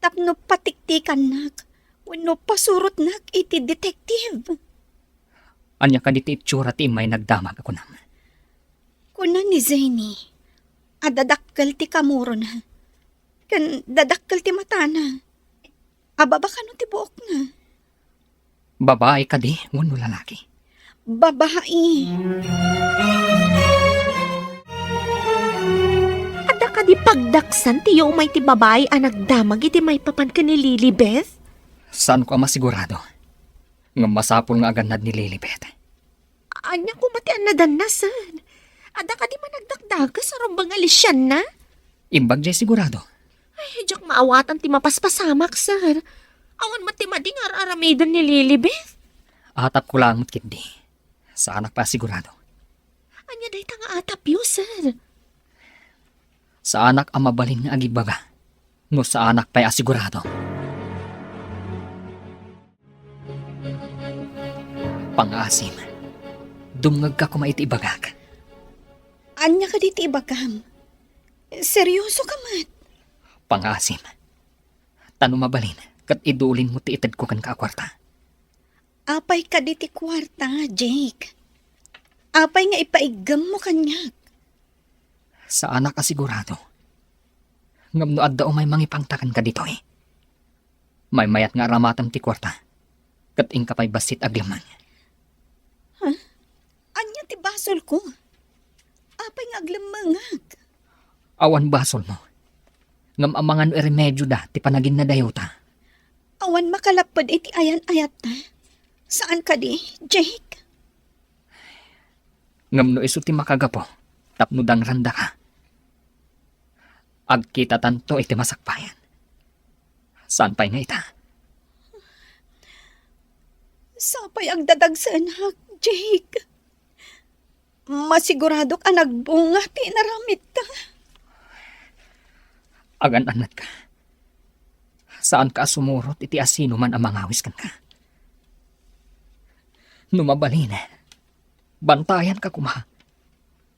tapno patiktikannak wenno pasurotnak iti detective. Ania kadi ti itsura ti immay nagdamag a kunam? Kuna ni Zeni a dadakkel ti kamurona ken dadakkel ti matana. Ababa kano ti buokna? Babae kadi wenno lalaki? Babae. Adda kadi pagdaksan ti umay ti babae a nagdamag iti maipapan ken ni Lilibeth? Saanko a masigurado ngem masapul nga agannad ni Lilibeth. Ania koma ti annadanna, sir? Adda kadi managdakdakes a rumbeng a lisianna? Imbag jay sigurado. Ay, diak maawatan ti mapaspasamak, sir. Awan met ti madi nga ar-aramiden ni Lilibeth. Atapko laeng met ketdi. Saanak pay a sigurado. Ania dayta nga atapyo, sir? Saanak a mabalin nga agibbaga no saanak pay a sigurado. Pangaasim, dumngegka koma iti ibagak. Ania kadi ti ibagam? Serioso ka met? Pangaasim, ta no mabalin, ket idulinmo ti itedko kenka a kuarta. Apay kadi ti kuarta, Jake? Apay nga ipaigemmo kaniak? Saanak a sigurado. Ngem no adda umay mangipangta kenka ditoy, maymayat nga aramatem ti kuarta, ket inka pay bassit aglemmeng. Ha? Ania ti basolko? Apay nga aglemmengak? Awan basolmo. Ngem amangan no iremedioda ti panaginnadayota. Awan makalapped iti ayan-ayatta. Saan kadi, Jake? Ngem no isu ti makagapu tapno dangrandaka, agkitatanto iti masakbayan. Saan pay nga ita? Sapay agdadagsenak, Jake. Masiguradok a nagbunga ti inaramidta. Agan-annadka. Saanka a sumurot iti asinoman a mangawis kenka. No mabalin, bantayanka koma.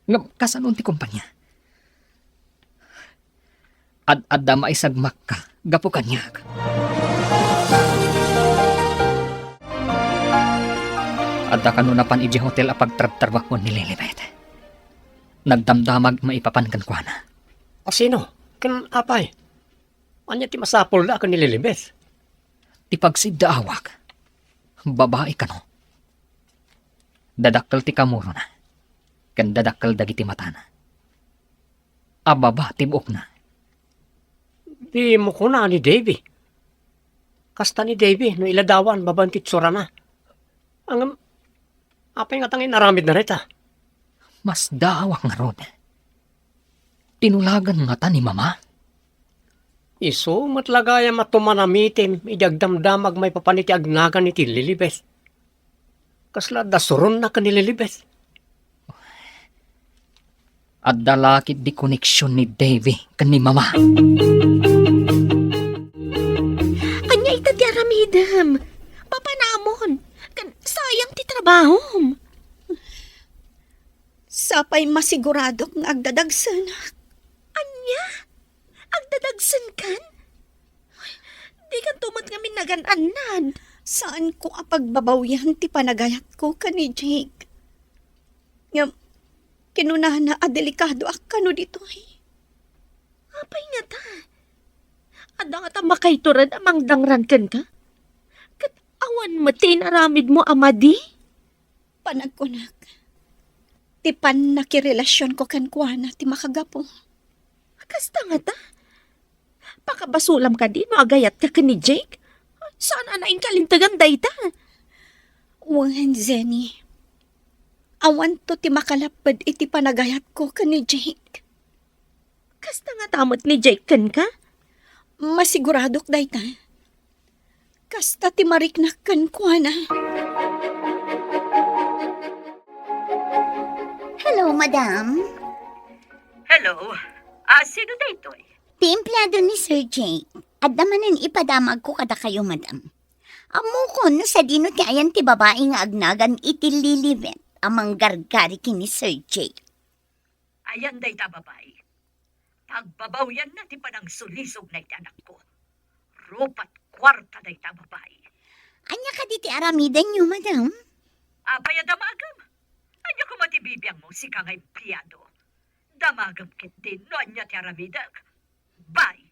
Ngem kasano ti kompania? Ad-adda maisagmakka gapu kaniak. Adda kano napan idiay hotel a pagtrabtrabahon ni Lilibet. Nagdamdamag maipapan kenkuana. Asino? Ken apay? Ania ti masapulda a ken ni Lilibet? Ti pagsiddaawak, babai kano. Dadakkel ti kamurona, ken dadakkel dagiti matana. Ababa ti buokna. Dimo kuna ni Davy. Kasta ni Davy no iladawan babaen ti itsurana. Ngem, apay ngata nga inaramidna dayta? Masdaawak ngarud. Tinulagan ngata ni Mama? Isu met la gayam a tumanamitem idi agdamdamag maipapan iti agnagan iti Lilibet. Kasla adda suronna ken ni Lilibet. Adda la ketdi koneksion ni Davy ken ni Mama. Ania ita ti aramidem? Papanamon, ken sayang ti trabahom. Sapay masiguradok nga agdadagsenak. Ania? Agdadagsenkan? Dikanto met ngamin nagan-annad. Saanko a pagbabawian ti panagayatko ken ni Jake. Ngem, kinunana a delikadoak kano ditoy. Apay ngata? Adda ngata makaiturod a mangdangran kenka? Ket awan met ti inaramidmo a madi? Panagkunak, ti pannakirelasionko kenkuana ti makagapu. Kasta ngata? Pakabasolam kadi no agayatka ken ni Jake? Saan a naingkalintegan dayta? Wen, Jenny. Awanto ti makalapped iti panagayatko ken ni Jake. Kasta ngata met ni Jake kenka? Masiguradok dayta. Kasta ti mariknak kenkuana. Hello, madam. Hello. Ah, sino daytoy? Ti empleado ni Sir Jake, adda manen ipadamagko kadakayo, madam. Ammokon no sadino ti ayan ti babai nga agnagan iti Lilibet a manggargari ken ni Sir Jake. Ayan dayta babai. Pagbabawianna ti panangsulisogna iti anakko. Rupat kuarta dayta babai. Ania kadi ti aramidenyo, madam? Apay a damagem? Ania koma ti bibiangmo, sika nga empleado? Damagem ketdin no ania ti aramidek. Bye!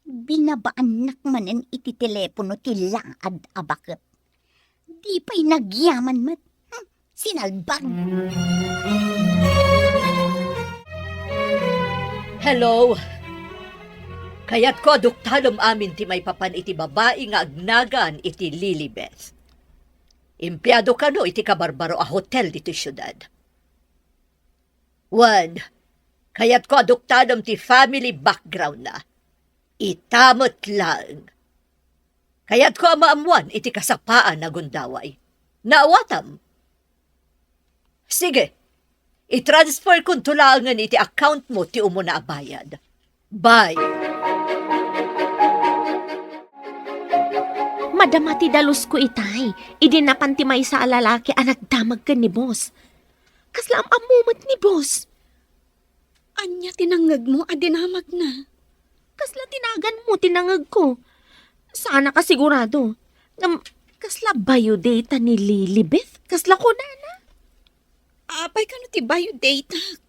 Binabaannak manen iti telepono ti laad a baket. Di pay nagyaman met. Hmm, sinalbag! Hello. Kayatko a duktalem amin ti maipapan iti babai nga agnagan iti Lilibeth. Empleado kano iti kabarbaro a hotel ditoy siudad. Wen, kayatko a duktalem ti family background-na. Ita met laeng. Kayatko a maammoan iti kasapaan a gundaway. Naawatam? Sige, i-transfer konto laengen iti account mo ti umuna a bayad. Bye. Madama ti dalusko itay, idi napan ti maysa a lalaki a nagdamag ken ni boss. Kasla am-ammo met ni boss. Ania ti nangngegmo a dinamagna? Kasla ti naganmo ti nangngegko. Saanak a sigurado. Ngem, kasla biodata ni Lilibeth? Kasla kunana? Apay kano ti biodatak?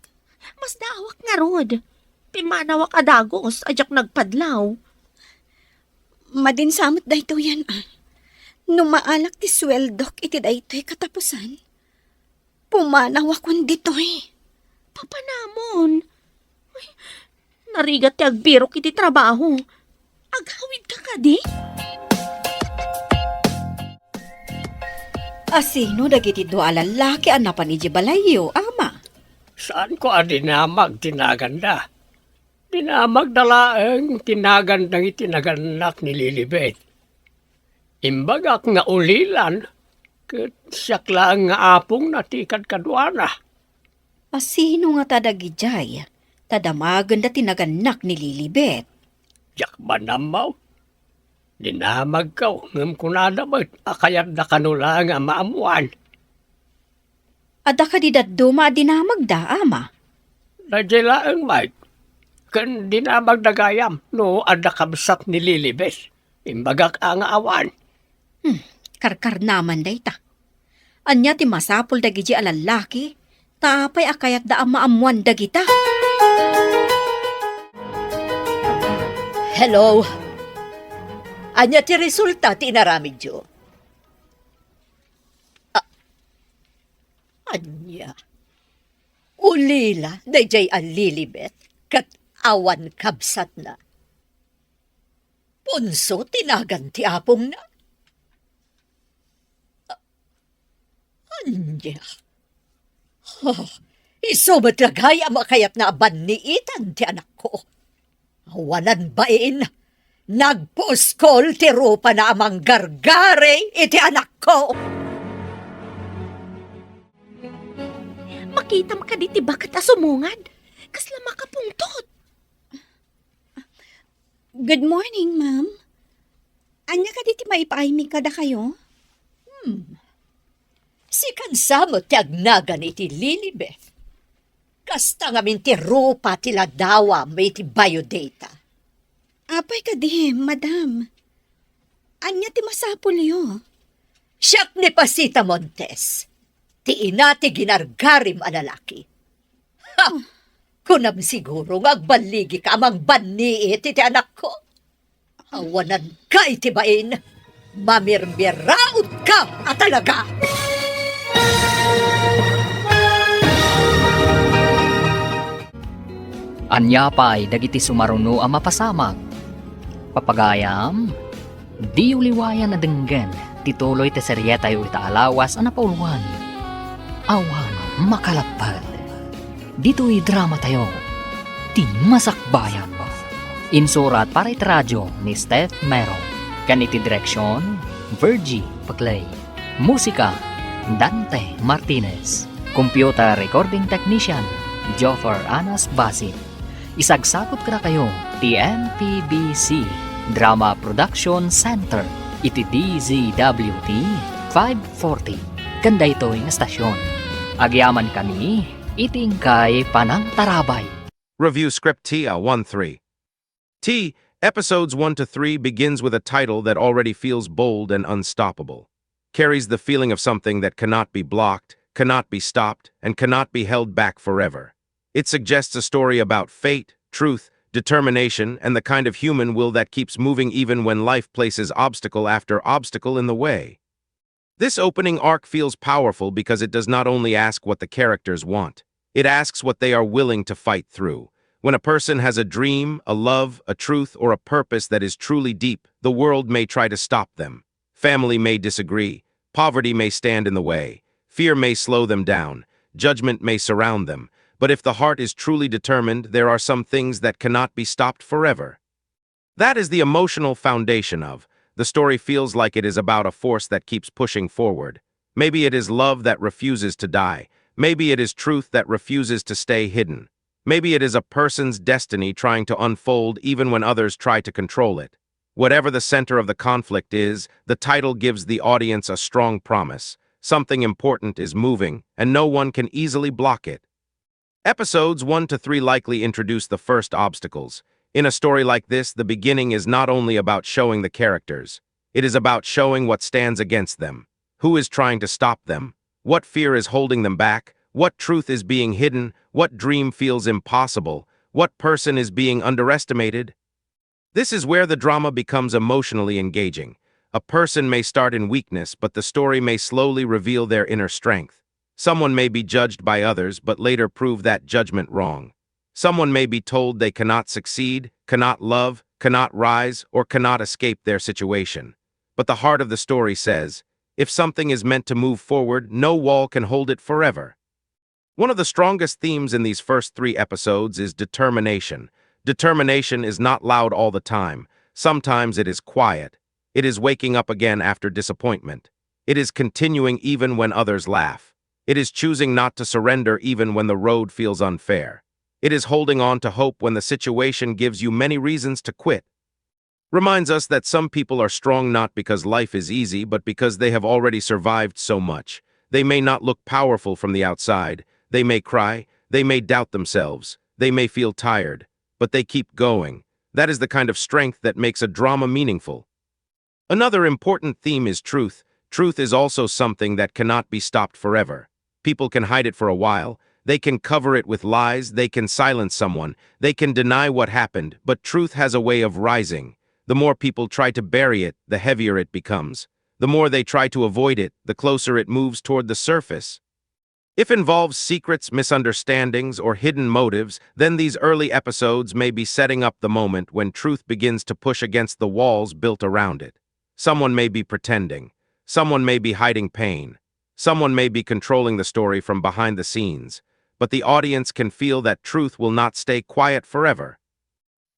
Masdaawak ngarud. Pimmanawak a dagus a diak nagpadlaw. Madinsa met daytoyen, a. No maalak ti sueldok iti daytoy katapusan, pumanawakon ditoy. Papanamon. Ay, narigat ti agbirok iti trabaho. Aghawidka kadi? Asino dagiti dua a lallaki a napan idiay balayyo, ama? Saanko a dinamag ti naganda. Dinamagda laeng ti nagan dagiti nagannak ni Lilibet. Imbagak nga ulilan, ket siak laeng nga apongna ti kadkaduana. Asino ngata dagidiay, ta damagenda ti nagannak ni Lilibet? Diak man ammo. Dinamagko, ngem kunada met a kayatda kano laeng a maammoan. Adda kadi dadduma a dinamagda, ama? Daydiay laeng, Mike. Ken dinamagda gayam no adda kabsat ni Lilibet. Imbagak a nga awan. Hmm, karkarnaman dayta. Ania ti masapul dagidi a lallaki? Ta apay a kayatda a maammoan dagita? Hello? Ania ti resulta ti inaramidyo? A-, ania? Ulila daydiay a Lilibet ket awan kabsatna. Punso ti nagan ti apongna? A-, ania? Ha, isu met la gayam a kayatna a banniitan ti anakko. Awanan bain, nagpuskol ti rupana a manggargari iti anakko. Makitam kadi ti baket a sumungad? Kasla makapungtot. Good morning, ma'am. Ania kadi ti maipaaymi kadakayo? Hmm. Sikan sa met ti agnagan iti Lilibeth. Kasta ngamin ti rupa ti ladawam iti biodata. Apay kadi, madam? Ania ti masapulyo? Siak ni Pasita Montes, ti ina ti ginargarim a lalaki. Ha! Kunam siguro nga agballigika a mangbanniit iti anakko. Awananka iti bain. Mamirmiraotka a talaga! Ania pay dagiti sumaruno a mapasamak? Papagayam, diyo liwayan a denggen ti tuloy ti serietayo ita a lawas a napauluan. Awan makalapped. Ditoy dramatayo, ti Masakbayan. Insurat para iti radio ni Steph Mero, ken iti direksion, Virgie Paclay. Musika, Dante Martinez. Computer recording technician, Joffer Anas Basit. Isagsagutko dakayo ti M P B C Drama Production Center iti D Z W T five forty. Ken daytoy nga stasyon, agyamankami iti inkay panangtarabay. Review script T L one three. T, episodes one to three begins with a title that already feels bold and unstoppable. Carries the feeling of something that cannot be blocked, cannot be stopped, and cannot be held back forever. It suggests a story about fate, truth, determination, and the kind of human will that keeps moving even when life places obstacle after obstacle in the way. This opening arc feels powerful because it does not only ask what the characters want, it asks what they are willing to fight through. When a person has a dream, a love, a truth, or a purpose that is truly deep, the world may try to stop them. Family may disagree, poverty may stand in the way, fear may slow them down, judgment may surround them, but if the heart is truly determined, there are some things that cannot be stopped forever. That is the emotional foundation of the story. Feels like it is about a force that keeps pushing forward. Maybe it is love that refuses to die. Maybe it is truth that refuses to stay hidden. Maybe it is a person's destiny trying to unfold even when others try to control it. Whatever the center of the conflict is, the title gives the audience a strong promise. Something important is moving, and no one can easily block it. Episodes one to three likely introduce the first obstacles. In a story like this, the beginning is not only about showing the characters, it is about showing what stands against them, who is trying to stop them, what fear is holding them back, what truth is being hidden, what dream feels impossible, what person is being underestimated. This is where the drama becomes emotionally engaging. A person may start in weakness, but the story may slowly reveal their inner strength. Someone may be judged by others, but later prove that judgment wrong. Someone may be told they cannot succeed, cannot love, cannot rise, or cannot escape their situation. But the heart of the story says, if something is meant to move forward, no wall can hold it forever. One of the strongest themes in these first three episodes is determination. Determination is not loud all the time. Sometimes it is quiet. It is waking up again after disappointment. It is continuing even when others laugh. It is choosing not to surrender even when the road feels unfair. It is holding on to hope when the situation gives you many reasons to quit. Reminds us that some people are strong not because life is easy, but because they have already survived so much. They may not look powerful from the outside. They may cry. They may doubt themselves. They may feel tired. But they keep going. That is the kind of strength that makes a drama meaningful. Another important theme is truth. Truth is also something that cannot be stopped forever. People can hide it for a while. They can cover it with lies. They can silence someone. They can deny what happened. But truth has a way of rising. The more people try to bury it, the heavier it becomes. The more they try to avoid it, the closer it moves toward the surface. If it involves secrets, misunderstandings, or hidden motives, then these early episodes may be setting up the moment when truth begins to push against the walls built around it. Someone may be pretending. Someone may be hiding pain. Someone may be controlling the story from behind the scenes. But the audience can feel that truth will not stay quiet forever.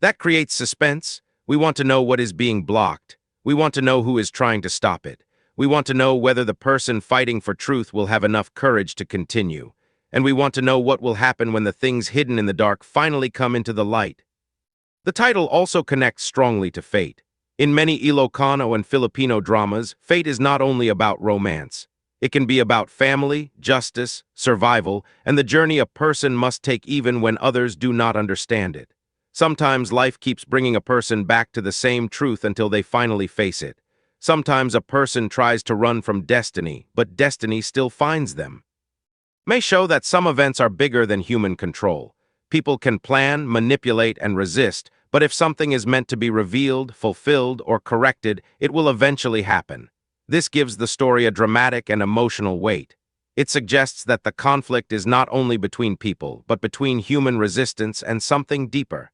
That creates suspense. We want to know what is being blocked. We want to know who is trying to stop it. We want to know whether the person fighting for truth will have enough courage to continue. And we want to know what will happen when the things hidden in the dark finally come into the light. The title also connects strongly to fate. In many Ilocano and Filipino dramas, fate is not only about romance. It can be about family, justice, survival, and the journey a person must take even when others do not understand it. Sometimes life keeps bringing a person back to the same truth until they finally face it. Sometimes a person tries to run from destiny, but destiny still finds them. May show that some events are bigger than human control. People can plan, manipulate, and resist, but if something is meant to be revealed, fulfilled, or corrected, it will eventually happen. This gives the story a dramatic and emotional weight. It suggests that the conflict is not only between people, but between human resistance and something deeper.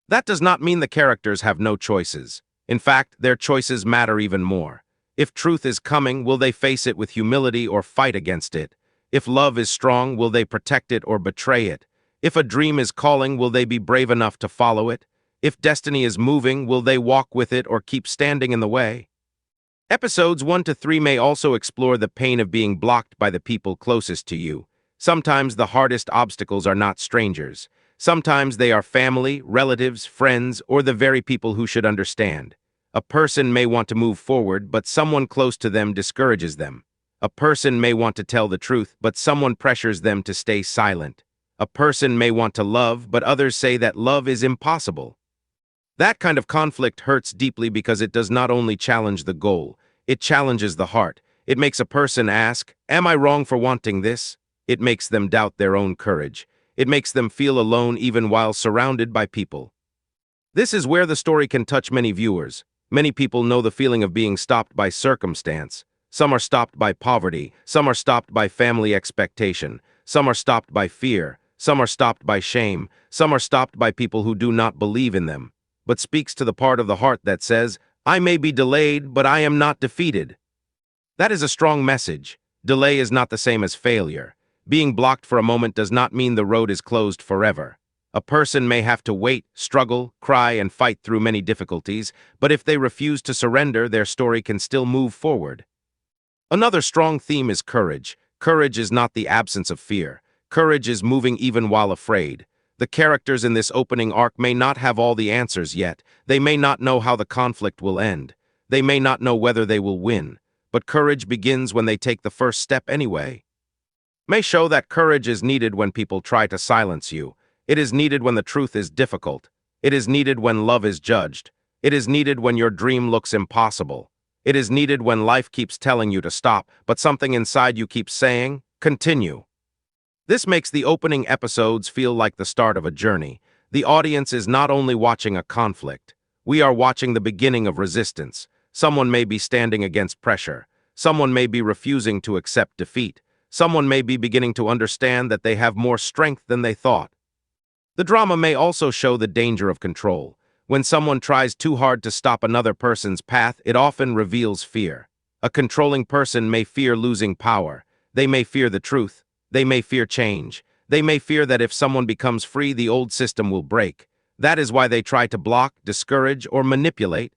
That does not mean the characters have no choices. In fact, their choices matter even more. If truth is coming, will they face it with humility or fight against it? If love is strong, will they protect it or betray it? If a dream is calling, will they be brave enough to follow it? If destiny is moving, will they walk with it or keep standing in the way? Episodes one to three may also explore the pain of being blocked by the people closest to you. Sometimes the hardest obstacles are not strangers. Sometimes they are family, relatives, friends, or the very people who should understand. A person may want to move forward, but someone close to them discourages them. A person may want to tell the truth, but someone pressures them to stay silent. A person may want to love, but others say that love is impossible. That kind of conflict hurts deeply because it does not only challenge the goal, it challenges the heart. It makes a person ask, "Am I wrong for wanting this?" It makes them doubt their own courage. It makes them feel alone even while surrounded by people. This is where the story can touch many viewers. Many people know the feeling of being stopped by circumstance. Some are stopped by poverty, some are stopped by family expectation, some are stopped by fear, some are stopped by shame, some are stopped by people who do not believe in them, but speaks to the part of the heart that says, "I may be delayed, but I am not defeated." That is a strong message. Delay is not the same as failure. Being blocked for a moment does not mean the road is closed forever. A person may have to wait, struggle, cry, and fight through many difficulties, but if they refuse to surrender, their story can still move forward. Another strong theme is courage. Courage is not the absence of fear. Courage is moving even while afraid. The characters in this opening arc may not have all the answers yet. They may not know how the conflict will end. They may not know whether they will win. But courage begins when they take the first step anyway. May show that courage is needed when people try to silence you. It is needed when the truth is difficult. It is needed when love is judged. It is needed when your dream looks impossible. It is needed when life keeps telling you to stop, but something inside you keeps saying, "Continue." This makes the opening episodes feel like the start of a journey. The audience is not only watching a conflict, we are watching the beginning of resistance. Someone may be standing against pressure. Someone may be refusing to accept defeat. Someone may be beginning to understand that they have more strength than they thought. The drama may also show the danger of control. When someone tries too hard to stop another person's path, it often reveals fear. A controlling person may fear losing power. They may fear the truth. They may fear change. They may fear that if someone becomes free, the old system will break. That is why they try to block, discourage, or manipulate.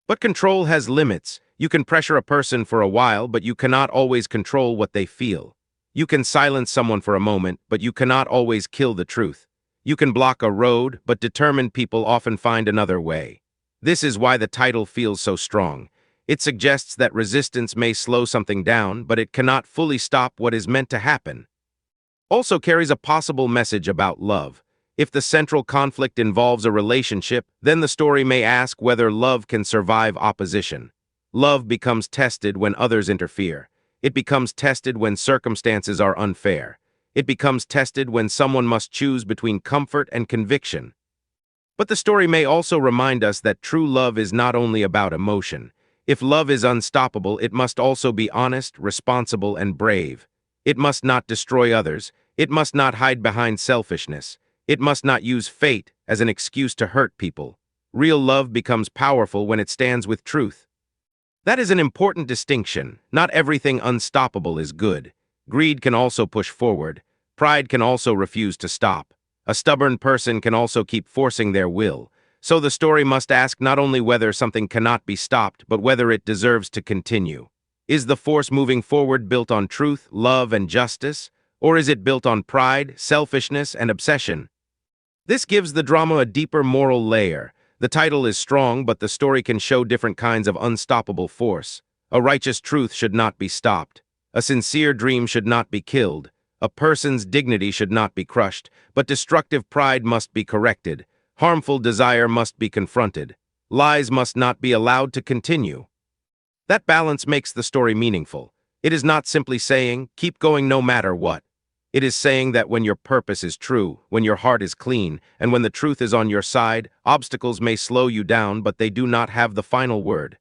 But control has limits. You can pressure a person for a while, but you cannot always control what they feel. You can silence someone for a moment, but you cannot always kill the truth. You can block a road, but determined people often find another way. This is why the title feels so strong. It suggests that resistance may slow something down, but it cannot fully stop what is meant to happen. Also carries a possible message about love. If the central conflict involves a relationship, then the story may ask whether love can survive opposition. Love becomes tested when others interfere. It becomes tested when circumstances are unfair. It becomes tested when someone must choose between comfort and conviction. But the story may also remind us that true love is not only about emotion. If love is unstoppable, it must also be honest, responsible, and brave. It must not destroy others. It must not hide behind selfishness. It must not use fate as an excuse to hurt people. Real love becomes powerful when it stands with truth. That is an important distinction. Not everything unstoppable is good. Greed can also push forward. Pride can also refuse to stop. A stubborn person can also keep forcing their will. So the story must ask not only whether something cannot be stopped, but whether it deserves to continue. Is the force moving forward built on truth, love, and justice? Or is it built on pride, selfishness, and obsession? This gives the drama a deeper moral layer. The title is strong, but the story can show different kinds of unstoppable force. A righteous truth should not be stopped. A sincere dream should not be killed. A person's dignity should not be crushed, but destructive pride must be corrected. Harmful desire must be confronted. Lies must not be allowed to continue. That balance makes the story meaningful. It is not simply saying, "Keep going no matter what." It is saying that when your purpose is true, when your heart is clean, and when the truth is on your side, obstacles may slow you down, but they do not have the final word.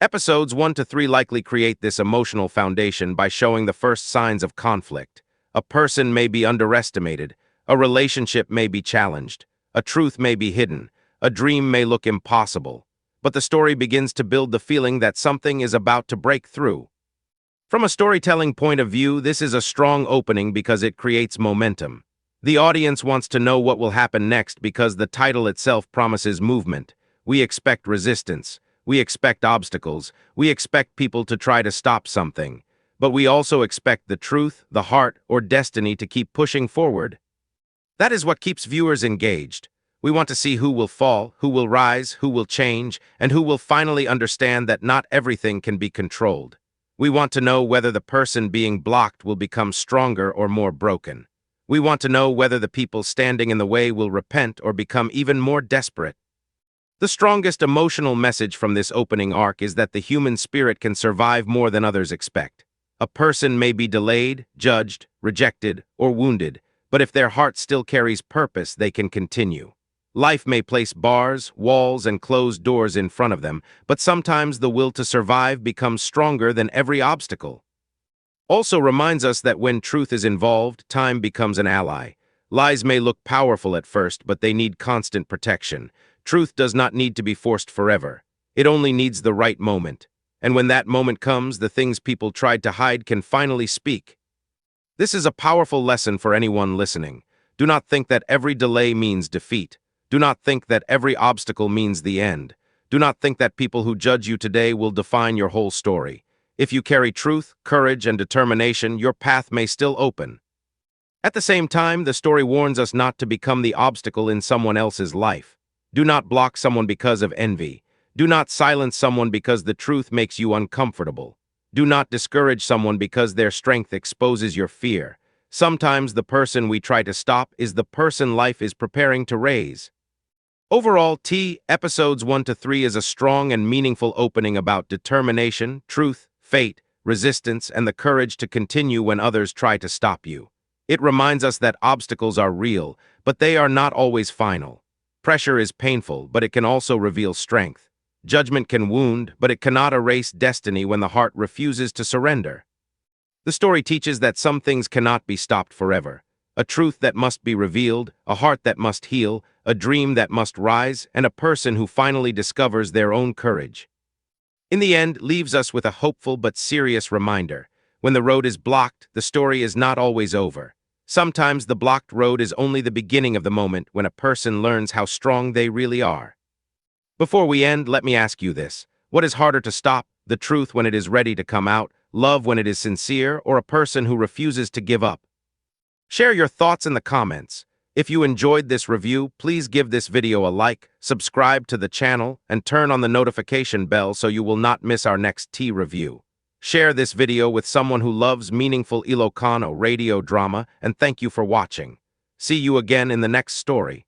Episodes one to three likely create this emotional foundation by showing the first signs of conflict. A person may be underestimated, a relationship may be challenged, a truth may be hidden, a dream may look impossible, but the story begins to build the feeling that something is about to break through. From a storytelling point of view, this is a strong opening because it creates momentum. The audience wants to know what will happen next because the title itself promises movement. We expect resistance. We expect obstacles. We expect people to try to stop something. But we also expect the truth, the heart, or destiny to keep pushing forward. That is what keeps viewers engaged. We want to see who will fall, who will rise, who will change, and who will finally understand that not everything can be controlled. We want to know whether the person being blocked will become stronger or more broken. We want to know whether the people standing in the way will repent or become even more desperate. The strongest emotional message from this opening arc is that the human spirit can survive more than others expect. A person may be delayed, judged, rejected, or wounded, but if their heart still carries purpose, they can continue. Life may place bars, walls, and closed doors in front of them, but sometimes the will to survive becomes stronger than every obstacle. Also reminds us that when truth is involved, time becomes an ally. Lies may look powerful at first, but they need constant protection. Truth does not need to be forced forever. It only needs the right moment. And when that moment comes, the things people tried to hide can finally speak. This is a powerful lesson for anyone listening. Do not think that every delay means defeat. Do not think that every obstacle means the end. Do not think that people who judge you today will define your whole story. If you carry truth, courage, and determination, your path may still open. At the same time, the story warns us not to become the obstacle in someone else's life. Do not block someone because of envy. Do not silence someone because the truth makes you uncomfortable. Do not discourage someone because their strength exposes your fear. Sometimes the person we try to stop is the person life is preparing to raise. Overall, T episodes one to three is a strong and meaningful opening about determination, truth, fate, resistance, and the courage to continue when others try to stop you. It reminds us that obstacles are real, but they are not always final. Pressure is painful, but it can also reveal strength. Judgment can wound, but it cannot erase destiny when the heart refuses to surrender. The story teaches that some things cannot be stopped forever. A truth that must be revealed, a heart that must heal, a dream that must rise, and a person who finally discovers their own courage. In the end, leaves us with a hopeful but serious reminder. When the road is blocked, the story is not always over. Sometimes the blocked road is only the beginning of the moment when a person learns how strong they really are. Before we end, let me ask you this. What is harder to stop, the truth when it is ready to come out, love when it is sincere, or a person who refuses to give up? Share your thoughts in the comments. If you enjoyed this review, please give this video a like, subscribe to the channel, and turn on the notification bell so you will not miss our next T review. Share this video with someone who loves meaningful Ilocano radio drama, and thank you for watching. See you again in the next story.